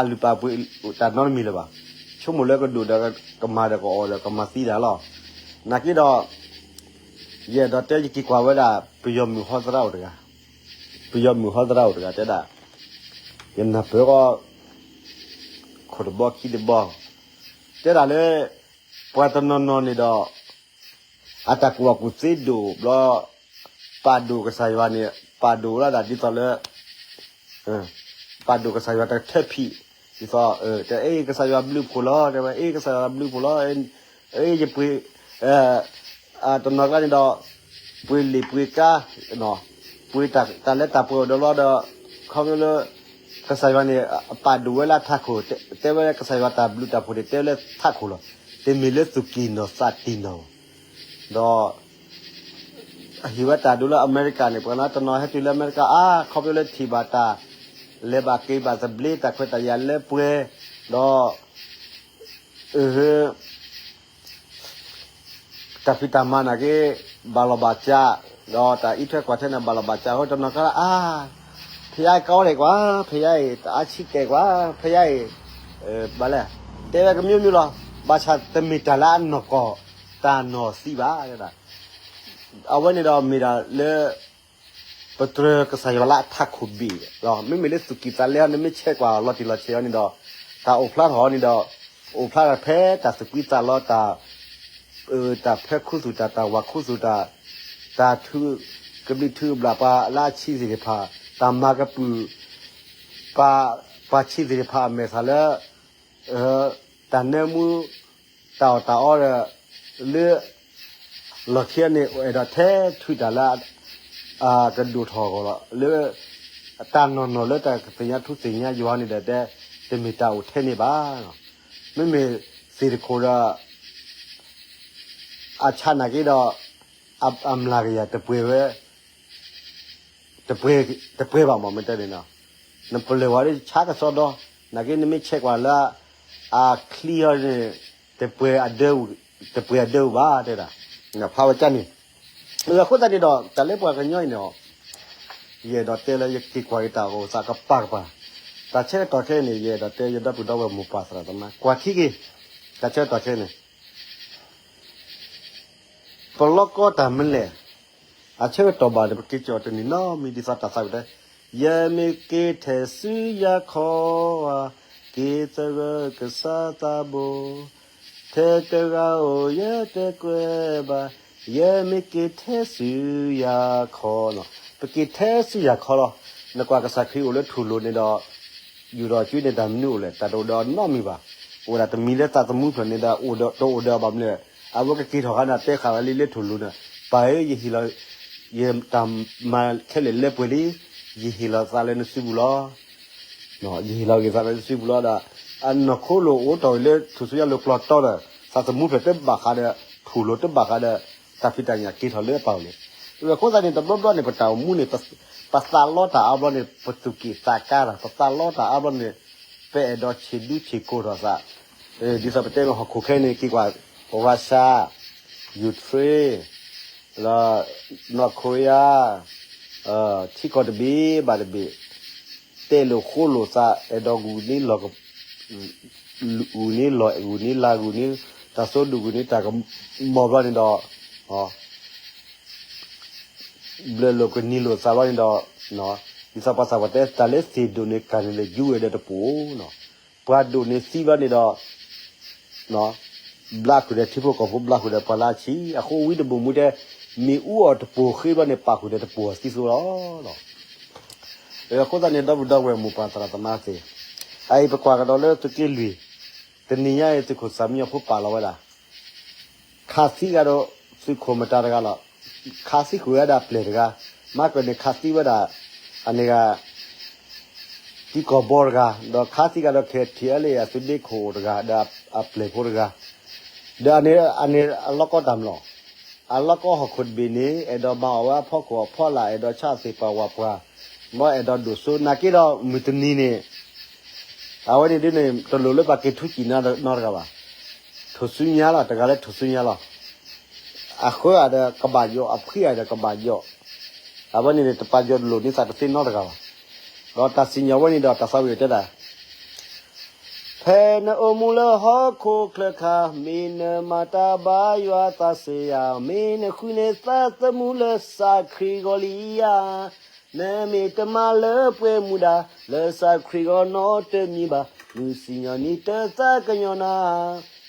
နီတမံၤလၢၤဘၣ်. ဆိကမိၣ်လၢကဒိၣ်ဒီးကမၤဒီးကအီၣ်ဒီးကမၤသံတၢ်လီၤ. နာ်က့ဒီး ယအဲၣ်ဒိးတဲယက့ၤကွၢ်ဝဲဒၣ် ပယီၤမုၢ်ဟီသရၣ်အိၣ်တဂၤ, ပယီၤမုၢ်ဟီသရၣ်အိၣ်တဂၤတဲဒၣ်, ယနၢ်ပၢၢ်ဃီ ခိၣ်တဘီခံတဘီ, တဲဒၣ်လၢ ပှၤတနီၤနီၤန့ၣ်ဒီး အတၢ်ကူၣ်ဘၣ်ကူၣ်သ့ဒိၣ်ဘျီ, ပာ်ဒိၣ်ကစၢ်ယွၤန့ၣ် ပာ်ဒိၣ်ဝဲဒၣ်ဒ်သိးလၢ ပာ်ဒိၣ်ကစၢ်ယွၤတထၢဖံး, ဒ်သိး တဲ အ့ၣ်ကစၢ်ယွၤဘျုးဖှိၣ်လီၤ, တဲဝဲ အ့ၣ်ကစၢ်ယွၤဘျုးဖှိၣ်လီၤ, အ့ၣ်ယပှ့ၤ တနီၤကျါန့ၣ်ဒီး ပှ့ၤလံာ်ပှ့ၤကါ, ပှ့ၤတၢ်လၢတၢ်ပှဲၤအိၣ်ဒီးလီၤဒီး ခီဖျိလၢ ကစၢ်ယွၤန့ၣ် ပာ်ဒိၣ်ဝဲလၢထးခိၣ်, တဲဝဲကစၢ်ယွၤတၢ်ဘျုးတၢ်ဖှိၣ်န့ၣ် တဲဝဲလၢထးခိၣ်လီၤ. တမ့ၢ်လၢသူၣ်ကံၢ်နီၢ်သးတံၢ်နီၢ်, ဒီး ဟ့ၣ်ဝဲတၢ်ဒိလၢအမဲရကၤန့ၣ် ပှၤနီတနီၤဟဲတုၤလၢအမဲရကၤ အါ ခီဖျိလၢထံၣ်ဘၣ်တၢ် လဲၤဘၣ်က့ၤဘၣ်သဘျ့ တၢ်ခွဲးတၢ်ယာ်လၢပှဲၤ, ဒီး တၢ်ဖံးတၢ်မၤနာ်က့ ဘၣ်လီၤဘၣ်စး, ဒီးတၢ်အံးထွဲကွၢ်ထွဲန့ၣ် ဘၣ်လီၤဘၣ်စးအဃိ တနီၤကျါ အါ ဖဲယါအံၤကီဒဲးကွၢ်, ဖဲယါအံၤ တအါဆံးကဲကွၢ်, ဖဲယါအံၤ ဘၣ်လဲၣ်, တဲဝဲကမျိုးမျိုးလီၤ. ဘၣ်ဆၣ်တမ့ၢ်တၢ်လၢအနီၢ်ကီၢ် တၢ်နီၢ်သံဘၣ်. အဝဲန့ၣ်ဒီးမ့ၢ်ဒၣ်လၢ ပတြၢၤကစၢ်ယွၤလၢအထးခိၣ်ဘ့ၣ်, မ့မ့ၢ်လၢသူၣ်ကံၢ်သးလဲအီၤ နမ့ၢ်ဆဲးကွၢ်လီၤတံၢ်လီၤဆဲးအီၤန့ၣ်ဒီး တၢ်အိၣ်ဖျါထီၣ်အီၤန့ၣ်ဒီး အိၣ်ဖျါထီၣ်ဖဲတၢ်သူၣ်ကွံသးလီၤ တၢ် တၢ်ဖၢခူသူၣ်တၢ် တၢ်ဝးခူသူၣ်တၢ်, တၢ်ထုးကဘျံးထုးကဘျၣ်ပှၤလၢအဆံးသ့ၣ်တဖၣ်, တၢ်မၤကပုာ် ပှၤဆံးသ့ၣ်တဖၣ်အမဲာ်ဆှးလၢ တၢ်နၢမူ တၢ်အီၣ်တၢ်အီဒီး လၢ လီၢ်ခံန့ၣ် အဲၣ်ဒိးထဲထုးတၢ်လၢ အကဒိၣ်ထီၣ်အဂီၢ်လီၤ. လၢ တၢ်နီၢ်နီၢ်လၢတၢ်ကသ့ၣ်ညါထူသ့ၣ်ညါယွၤန့ၣ်ဒီး တဲ တမ့ၢ်တၢ်အိၣ်ထဲန့ၣ်ဘၣ်. မ့မ့ၢ်သ့ၣ်တခိၣ်ဒီး အဆါနာ်က့ဒီး အမျၢ်ကယၤတပှဲၤဝဲ တပှဲၤဘၣ်မး မ့ၢ်တဲန့ၣ်နီၤ, နပလၢၢ်ဝဲဒၣ်ဆါကစီဒီ, နာ်က့နမ့ၢ်ဆဲးကွၢ်လၢ အချံအီၤန့ၣ် တပှဲၤအဒၢ တပှဲၤအဒၢဘၣ်တဲဒၣ်, ဖးဝဲကၢ်န့ၣ်, အဃိသတးန့ၣ်ဒီး တၢ်လၢပှၤကညီအံၤန့ၣ် ယအဲၣ်ဒိးတဲလၢယက့ၤကွၢ်က့ၤတၢ်အိၣ်သးကပၤကပၤ, တၢ်ဆၢကတီၢ်ခဲအံၤန့ၣ် ယအဲၣ်ဒိးတဲယဒီပုၢ်ဒီဝဲၢ်မိၢ်ပၢ်သရၣ်သမါ ကွၢ်ထံက့ၤ, တၢ်ဆၢကတီၢ်ခဲအံၤန့ၣ် ပလီၢ်ကီတၢ်မနုၤလဲၣ်, အဆၢကတီၢ်ဘၣ်န့ၣ် ပက့ၤကီၣ်တနံၤနီတမံၤဒ်သိးတၢ်သးဝံၣ်တဲ, ယမ့ၢ်က့ၤထဲဆူယၤခီဧါ, က့ၤသဂၢၢ်ကစၢ်သးဘိ, ထဲတဂၤဧိၤယတကွဲးဘၣ်, ယမ့ၢ်က့ၤထဲဆူယၤခီလီၤ. ပက့ၤထဲဆူယၤခီလီၤ. နကွၢ်ကစၢ်ခရံာ်အိၣ်လၢထူၣ်လိၤန့ၣ်ဒီး ယူၤဒီးကၠူန့ၣ်တၢ်မနုၤအိၣ်လဲၣ်, တၢ်တအိၣ်ဒီးနီတမံၤဘၣ်. အိၣ်ဝဲဒၣ်တမံၤလၢသးသမူဖျၢၣ်န့ၣ်ဒီး အိၣ်ဒီးတအိၣ်ဒီးဘၣ်မနုၤလဲၣ်, အဝဲကက့ၤထီၣ်ဃာ်န့ၣ် တဲဃာ်ဝဲလံလၢထူၣ်လိၤန့ၣ်, ပၢ်ဧၢ ယဟ့ၣ်လီၤ ယတၢ်မၤခဲလၢာ်လၢပှဲၤလံ, ယဟ့ၣ်လီၤသးလၢနစုပူၤလီၤ. ယဟ့ၣ်လီၤက့ၤသးလၢနစုပူၤလီၤဒီး အနီၢ်ခိလိာ်အိၣ်တီၢ်ဝဲလၢထူၣ်စုညါလိာ်ကျီတီဒီး သးသမူဖျၢၣ်တဘၣ်ဃးဒီး ထူၣ်လိၤတဘၣ်ဃးဒီး တၢ်ဖံးတၢ်ညၣ်က့ၤထီၣ်လၢအပၢ်အိၣ်လံ. အဃိသတးန့ၣ် တဘျီဘျီန့ၣ် ပတၢ်အိၣ်မူန့ၣ် ပသးလီတၢ်အါဘျီန့ၣ် ပသူၣ်က့ၣ်သးကါတၢ်, ပသးလီတၢ်အါဘျီန့ၣ် ပအဲၣ်ဒိးဆံးဒူဆံးကိၢ်ထီၣ်သး, ဒ်သိးပတဲလၢဟီၣ်ခိၣ်ခဲအံၤန့ၣ် က့ၤကွၢ် Russia, Ukraine, North Korea, ထံကီၢ်တဘ့ၣ်ဘၣ်တဘ့ၣ် တဲလိာ်ဃိလိာ်သး အဲၣ်ဒိးဂုာ်န့ၢ်လီၢ် ဂုာ်န့ၢ်လီၢ် ဂုာ်န့ၢ်လၤ ဂုာ်န့ၢ်တၢ်စိဒိၣ် ဂုာ်န့ၢ်တၢ်ကမီၤဘျီန့ၣ်ဒီး ဘျၢၣ်လိာ်ကနံၤလိာ်သးဘျီန့ၣ်ဒီး ဒ်သိးပှၤသးပှၢ်တဲ တၢ်လၢသ့ၣ်ဒိၣ်န့ၣ်ကၢ်န့ၣ်လၢယူဝဲဒီးတပိာ်, ပှၤဒိၣ်န့ၣ်သံဘျီန့ၣ်ဒီး ဘျါဃုာ်ဒီးထံဖိကီၢ်ဖိ ဘျါဃုာ်ဒီးပှၤလၢအဆံး, အဃိဝံတဘိၣ်မူတဲ မ့ၣ်အူအီၣ်တပိာ်ဃ့ဘျီန့ၣ် ပာ်ဃုာ်ဒီးတပိာ်အသံသိလီၤ. အဃိသတးန့ၣ် ဒီပုၢ်ဒီဝဲၢ်မိၢ်ပၢ်သရၣ်သမါသ့ၣ်, အအံၤပကွၢ်ကဒီးလၢသုးက့လွံၢ်, တနံၤညါအံၤသုးခိၣ်သၣ်မံညီၤဖိပာ်လီၤဝဲဒၣ် ခးသံဂၤဒီးသုးခိၣ်မတၤတဂၤလီၤ. ခးသံဃုာ်ဝဲဒၣ်အပျဲၢ်တဂၤ, မၤကၢၢ်န့ၣ်ခးသံဝဲဒၣ် အန့ၣ်ဂၤ တံၤကီၢ်ဘီတဂၤ, ဒီးခးသံဂၤဒီး ခဲထံၣ်အလံ အသုးဒ့ခိၣ်တဂၤ ဒီးအပျဲၢ်ဖိတဂၤ, ဒီးအန့ၣ်အလီၢ်ကီတၢ်မလီၤ. အလီၢ်ကီဟီၣ်ခိၣ်တဘ့ၣ်န့ၣ် အဲၣ်ဒိးမၤအီၣ်ဝဲအဖီခိၣ်အဖီလာ် အဲၣ်ဒိးဆါအီၣ်သ့ၣ်ပှၢ်ဝၣ်ပှၢ်, မ်အဲၣ်ဒိးဒိၣ်စိနာ်က့ဒီးမုၢ်တနံၤန့ၣ် အဝဲန့ၣ်ဒ်န့ၣ် တလိၣ်လၢပှၤက့ၤထူးစံၣ်နီတဂၤဘၣ်. ထိၣ်စုညါလီၤ တဂၤလၢထိၣ်စုညါလီၤ. အဃၢအဒီးကဘၣ်ယိာ် အဖှံအဒီးကဘၣ်ယိာ်, အဝဲန့ၣ်န့ၣ် တပာ်ယိာ်လိာ်န့ၢ်သးတသ့နီတဂၤဘၣ်. ဒီးတၢ်စံၣ်ညီၣ်ဝဲန့ၣ်ဒီးတၢ်သးဝံၣ်တဲဒၣ် ဖဲနအိၣ်မူလၢဟီၣ်ခိၣ်ချၢခါ, မ့ၢ်နမၤတၢ်ဘါယွၤသးစ့ဧါ, မ့ၢ်နဃုန့ၢ်သးသမူလၢကစၢ်ခရံာ်အဂီၢ်လံဧါ. နမ့ၢ်တမၤလၢပှဲၤမူဒါ, လၢကစၢ်ခရံာ်အဂီၢ်နီတမံၤဘၣ်, မုၢ်စံၣ်ညီၣ်နံၤတသးကညီၤနၤ.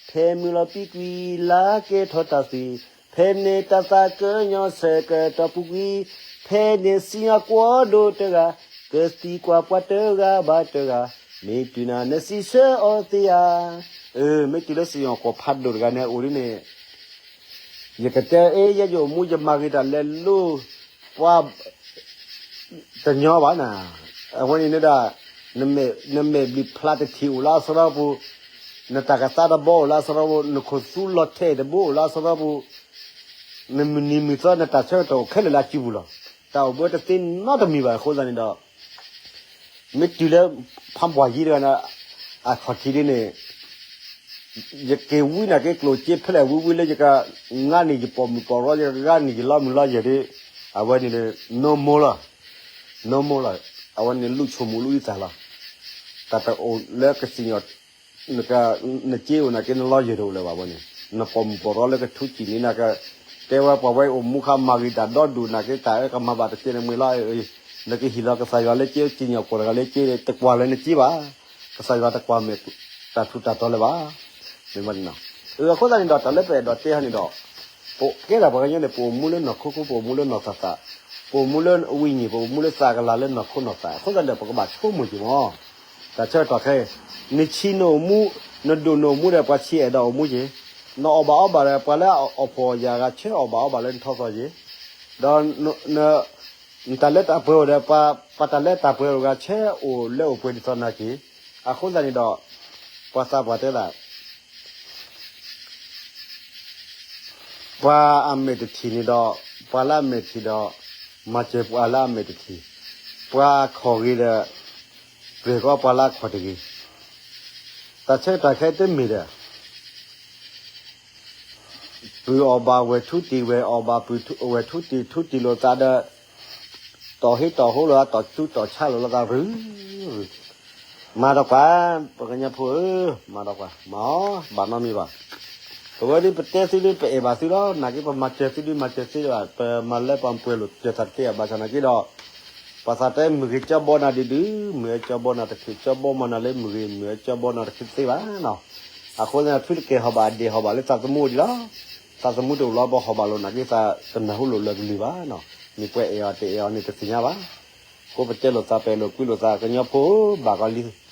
ဖဲမုၢ်လီၤပံကွံာ်လၢကဲထီၣ်တၢ်သွံၣ်, ဖဲန့ၣ်တၢ်သးကညီၤဆၢကတီၢ်ပူၤကွံာ်, ဖဲန့ၣ်စံၣ်ညီၣ်ကွီၢ်ဒိၣ်တဂၤ, ကသံကွၢ်ပှၤတဂၤဘၣ်တဂၤ, မ့ၢ်တုၤနၤနစံးဆၢအီၤသ့ဧါ. မ့ၢ်တုၤလၢစံၣ်ညီၣ်ကွီၢ်ဖးဒိၣ်တဂၤန့ၣ်အိၣ်ဒ်န့ၣ် ယကတဲအ့ ယဲယအိၣ်မူယမၤဂ့ၤတၢ်လဲၤလိၤ ပှၤ တညီဘၣ်နၤ, အဝဲန့ၣ်န့ၣ်ဒၣ် နမဲာ်ဘျံးဖျါတထံၣ်အိၣ်လၢအစရီပူၤ, နတၢ်ကသါတဘီအိၣ်လၢအစရီပူၤ, နခိၣ်သူလီၤထဲၣ်တဘိအိၣ်လၢအစရီပူၤ, နမုၢ်နံၤမုၢ်သီနတၢ်ဆၢကတီၢ်အိၣ်ခဲလၢာ်လၢအစုပူၤလီၤ. တၢ်အိၣ်ဘှံးတသ့နီတမံၤဘၣ်အဃိသတးန့ၣ်ဒီး မ့ၢ်တုၤလၢ ဖးပှၢ်ယံၤတဂၤန့ၣ် အခီၣ်ထံးဒ်န့ၣ် ယက့ၤဝံနာ်က့ကျိၣ်စ့ဖဲလဲၣ်ဝံဝံလၢယကငါန့ၢ်ယပိာ်မုၣ်ပိာ်ရီ ယကဂါန့ၢ်ယလီမုၢ်လီယဲၢ်ဒ် အဝဲန့ၣ် no more လီၤ, no more လီၤ, အဝဲန့ၣ်လူၣ်ဆိမိၣ်လူၣ်အံသၣ်လီၤ. တၢ်တအိၣ်လၢကစံၣ်ညီၣ် နက နစ့အိၣ်နာ်က့နလီယဲၢ်တအိၣ်လၢၤဘၣ်ဝဲန့ၣ် နပိာ်မုၣ်ပိာ်ရီလၢကထူးစံၣ်န့ၢ်နၤက တဲဝဲပှၤဝဲအိၣ်မူခါမၤဂ့ၤတၢ်ဒီဒူၣ်နာ်က့တၢ်အၢကမၤဘၣ်တကဲန့ၣ်မ့ၢ်လီၤ, နကဟ့ၣ်လီၤကစၢ်ယွၤလၢစ့ စံၣ်ညီၣ်ကွီၢ်တဂၤလၢစ့ တကွၢ်လၢနစ့ဘၣ်, ကစၢ်ယွၤတကွၢ်မဲာ်တၢ်ထူးတၢ်တီၤလၢၤဘၣ်. မ့ၢ်ဘၣ်န့ၣ်နီၤ, အဃိသတးန့ၣ်ဒီး တၢ်လၢပအဲၣ်ဒိးတဲဟီန့ၣ်ဒီး ပကဲဒၣ်ပှၤကညီန့ၣ် ပအိၣ်မူလၢနီၢ်ခိခိ ပအိၣ်မူလၢနီၢ်သးသး, ပအိၣ်မူလၢဝံၤညံၣ် ပအိၣ်မူလၢသးကလၤလၢနီၢ်ခိနီၢ်သး အဃိသတးဒီး ပကဘၣ်ဆိကမိၣ်က့ၤမၢ်. တၢ်ဆၢကတီၢ်ခဲအံၤ နဆံးနအိၣ်မူ နဒိၣ်နအိၣ်မူဒီး ပှၤဆံးအဲၣ်ဒိးအိၣ်မူက့ၤ, နအီၣ်ဘၣ်အီဘၣ်ဒီး ပှၤလၢအအီၣ်ဖှီၣ်အယာ်ဂၤဆၢအီၣ်ဘၣ်အီဘၣ်လၢနထီသီက့ၤ, ဒီး နတၢ်လၢတၢ်ပှဲၤအိၣ်ဒီး ပှၤတၢ်လၢတၢ်ပှဲၤအိၣ်ဂၤဆၢအိၣ်လၢအိၣ်ပှဲၤဒ်သိးနၤက့ၤ, အဃိသတးန့ၣ်ဒီး ပှၤသးပှၢ်တဲဒၣ် ပှၤအမဲာ်တထံၣ်န့ၣ်ဒီး ပှၤလၢအမဲာ်ထံၣ်ဒီး မၤစၢၤပှၤလၢအမဲာ်တထံၣ်, ပှၤအခီၣ်ဂ့ၤဒီး ပှဲၤကီးပှၤလၢအခီၣ်တဂ့ၤ, တၢ်ဆၢကတီၢ်ခဲအံၤတမ့ၢ်ဒီး ပုၢ်အီၣ်ဘၣ်ဝဲၢ်ထူတံၢ် ဝဲၢ်အီၣ်ဘၣ်ပုၢ်ထူ ဝဲၢ်ထူတံၢ် ထူတံၢ်လိာ်သးဒီး တီၢ်ဟ့တီၢ်ဟိလိာ်သး တီၢ်ဆူးတီၢ်ဆါလိာ်သး ရုၢ်ရုၢ်, မၤဒီးကွၢ်, ပှၤကညီဖိဧၢ, မၤဒီးကွၢ်, မၤအီၤ ဘၣ်နီတမံၤဘၣ်. ပဝဲဒၣ်ပတဲသုဒ်ပအဲၣ်ဘၣ်သုလီၤ, နာ်က့ပမၤစၢၤသုဒ်မၤစၢၤသုဘၣ်, ပမၤလၢပှၤပှဲၤလိာ်စၢၤသးတက့ၢ် ဘၣ်ဆၣ်နာ်က့ဒီး ပှၤသးတဲမုၢ်ဂ့ၤကၠီဘီနၤဒုးဒုး, မုၢ်ဂ့ၤကၠီဘီနၤတချုး, ကၠီဘီမီနၤလၢမုၢ်ဂ့ၤ, မုၢ်ဂ့ၤကၠီဘီနၤတချုးတသ့ဘၣ်နီၤ. အဃိန့ၣ် ထွံၣ်တကဲဟီၣ်ဘၣ်အဒဲးဟီၣ်ဘၣ်လၢသးသမူဒံးလီၤ. သးသမူတအိၣ်လီၤ ပဟီၣ်ဘၣ်လိာ်နာ်က့ သးတနၢ်ဟူလိာ်လၢကလုၢ်ဘၣ်နီၤ. မ့ၢ်ပှၤအဲၣ်အီၤတအဲၣ်အီၤန့ၣ်တသ့ၣ်ညါဘၣ်. ဃိပတဲလိာ်သး ပအဲၣ်လိာ်ကွံလိာ်သး ကညီဖိဧၢ, ဘၣ်ကီးလံ,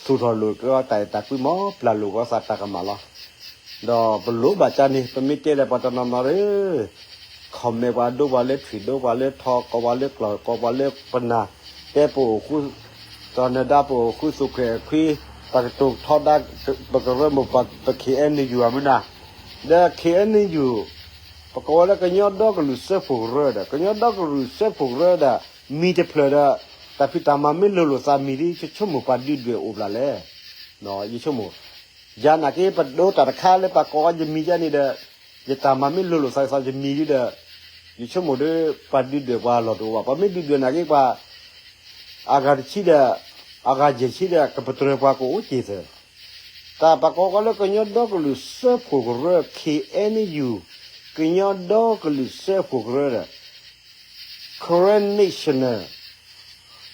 သူၣ်ထီၣ်လိာ်ကီးတၢ်အဲၣ်တၢ်ကွံမး, ပျၢ်လိာ်ကီးသးတၢ်ကမၣ်လီၤ. ဒီးပလိၣ်ဘၣ်ကၢ်န့ၣ် ပမ့ၢ်တဲဒီးပှၤတနီၤနီၤဒီး comment ပှၤဒိပှၤလၢ ထွံၣ်ဒိပှၤလၢထီ ကိးပှၤလၢကျီၢ် ကိးပှၤလၢပနၢ်, တဲပအိၣ်ဃူ, တီၢ်နၢၤဒါပအိၣ်ဃူ သူၣ်ခုသးခု, ပကတိၤထီဒါ, ပကရၢမိၢ်ပှၢ် ပ KNU မုၢ်နၤ, ဒီး KNU ပကိးဝဲလၢကညီဒီကလုာ်စၢဖှိၣ်ကရၢဒီး ကညီဒီကလုာ်စၢဖှိၣ်ကရၢဒီး မံၤတဖျၢၣ်ဒီး တၢ်ဖံးတၢ်မၤမ့ၢ်လိၤလိာ်သးမံၤဒ် ယဆိကမိၣ်ပှၤဒုးဒွဲၣ်အိၣ်ဘၣ်လဲၣ်. ယဆိကမိၣ် ယၤနာ်က့ ပဒိတၢ်တခါလၢပှၤကိးယမံၤယဲန့ၣ်ဒီး ယတၢ်မၤမ့ၢ်လိၤလိာ်သးသးယမံၤဒ်ဒီး ယဆိကမိၣ်ဒီး ပှၤဒုးဒွဲၣ်ပှၤလီၢ်တအိၣ်ဘၣ်. ပှၤမ့ၢ်ဒုးဒွဲၣ်နာ်က့ ပှၤ အဂၤတဆံဒီး အဂၤယဲၢ်ဆံဒီး ကပတြၢၤပှၤကအိၣ်က့ၤသၢ. တၢ်ပှၤကိးကီးလၢကညီဒီကလုာ်စၢဖှိၣ်ကရၢ KNU, ကညီဒီကလုာ်စၢဖှိၣ်ကရၢဒီး Karen National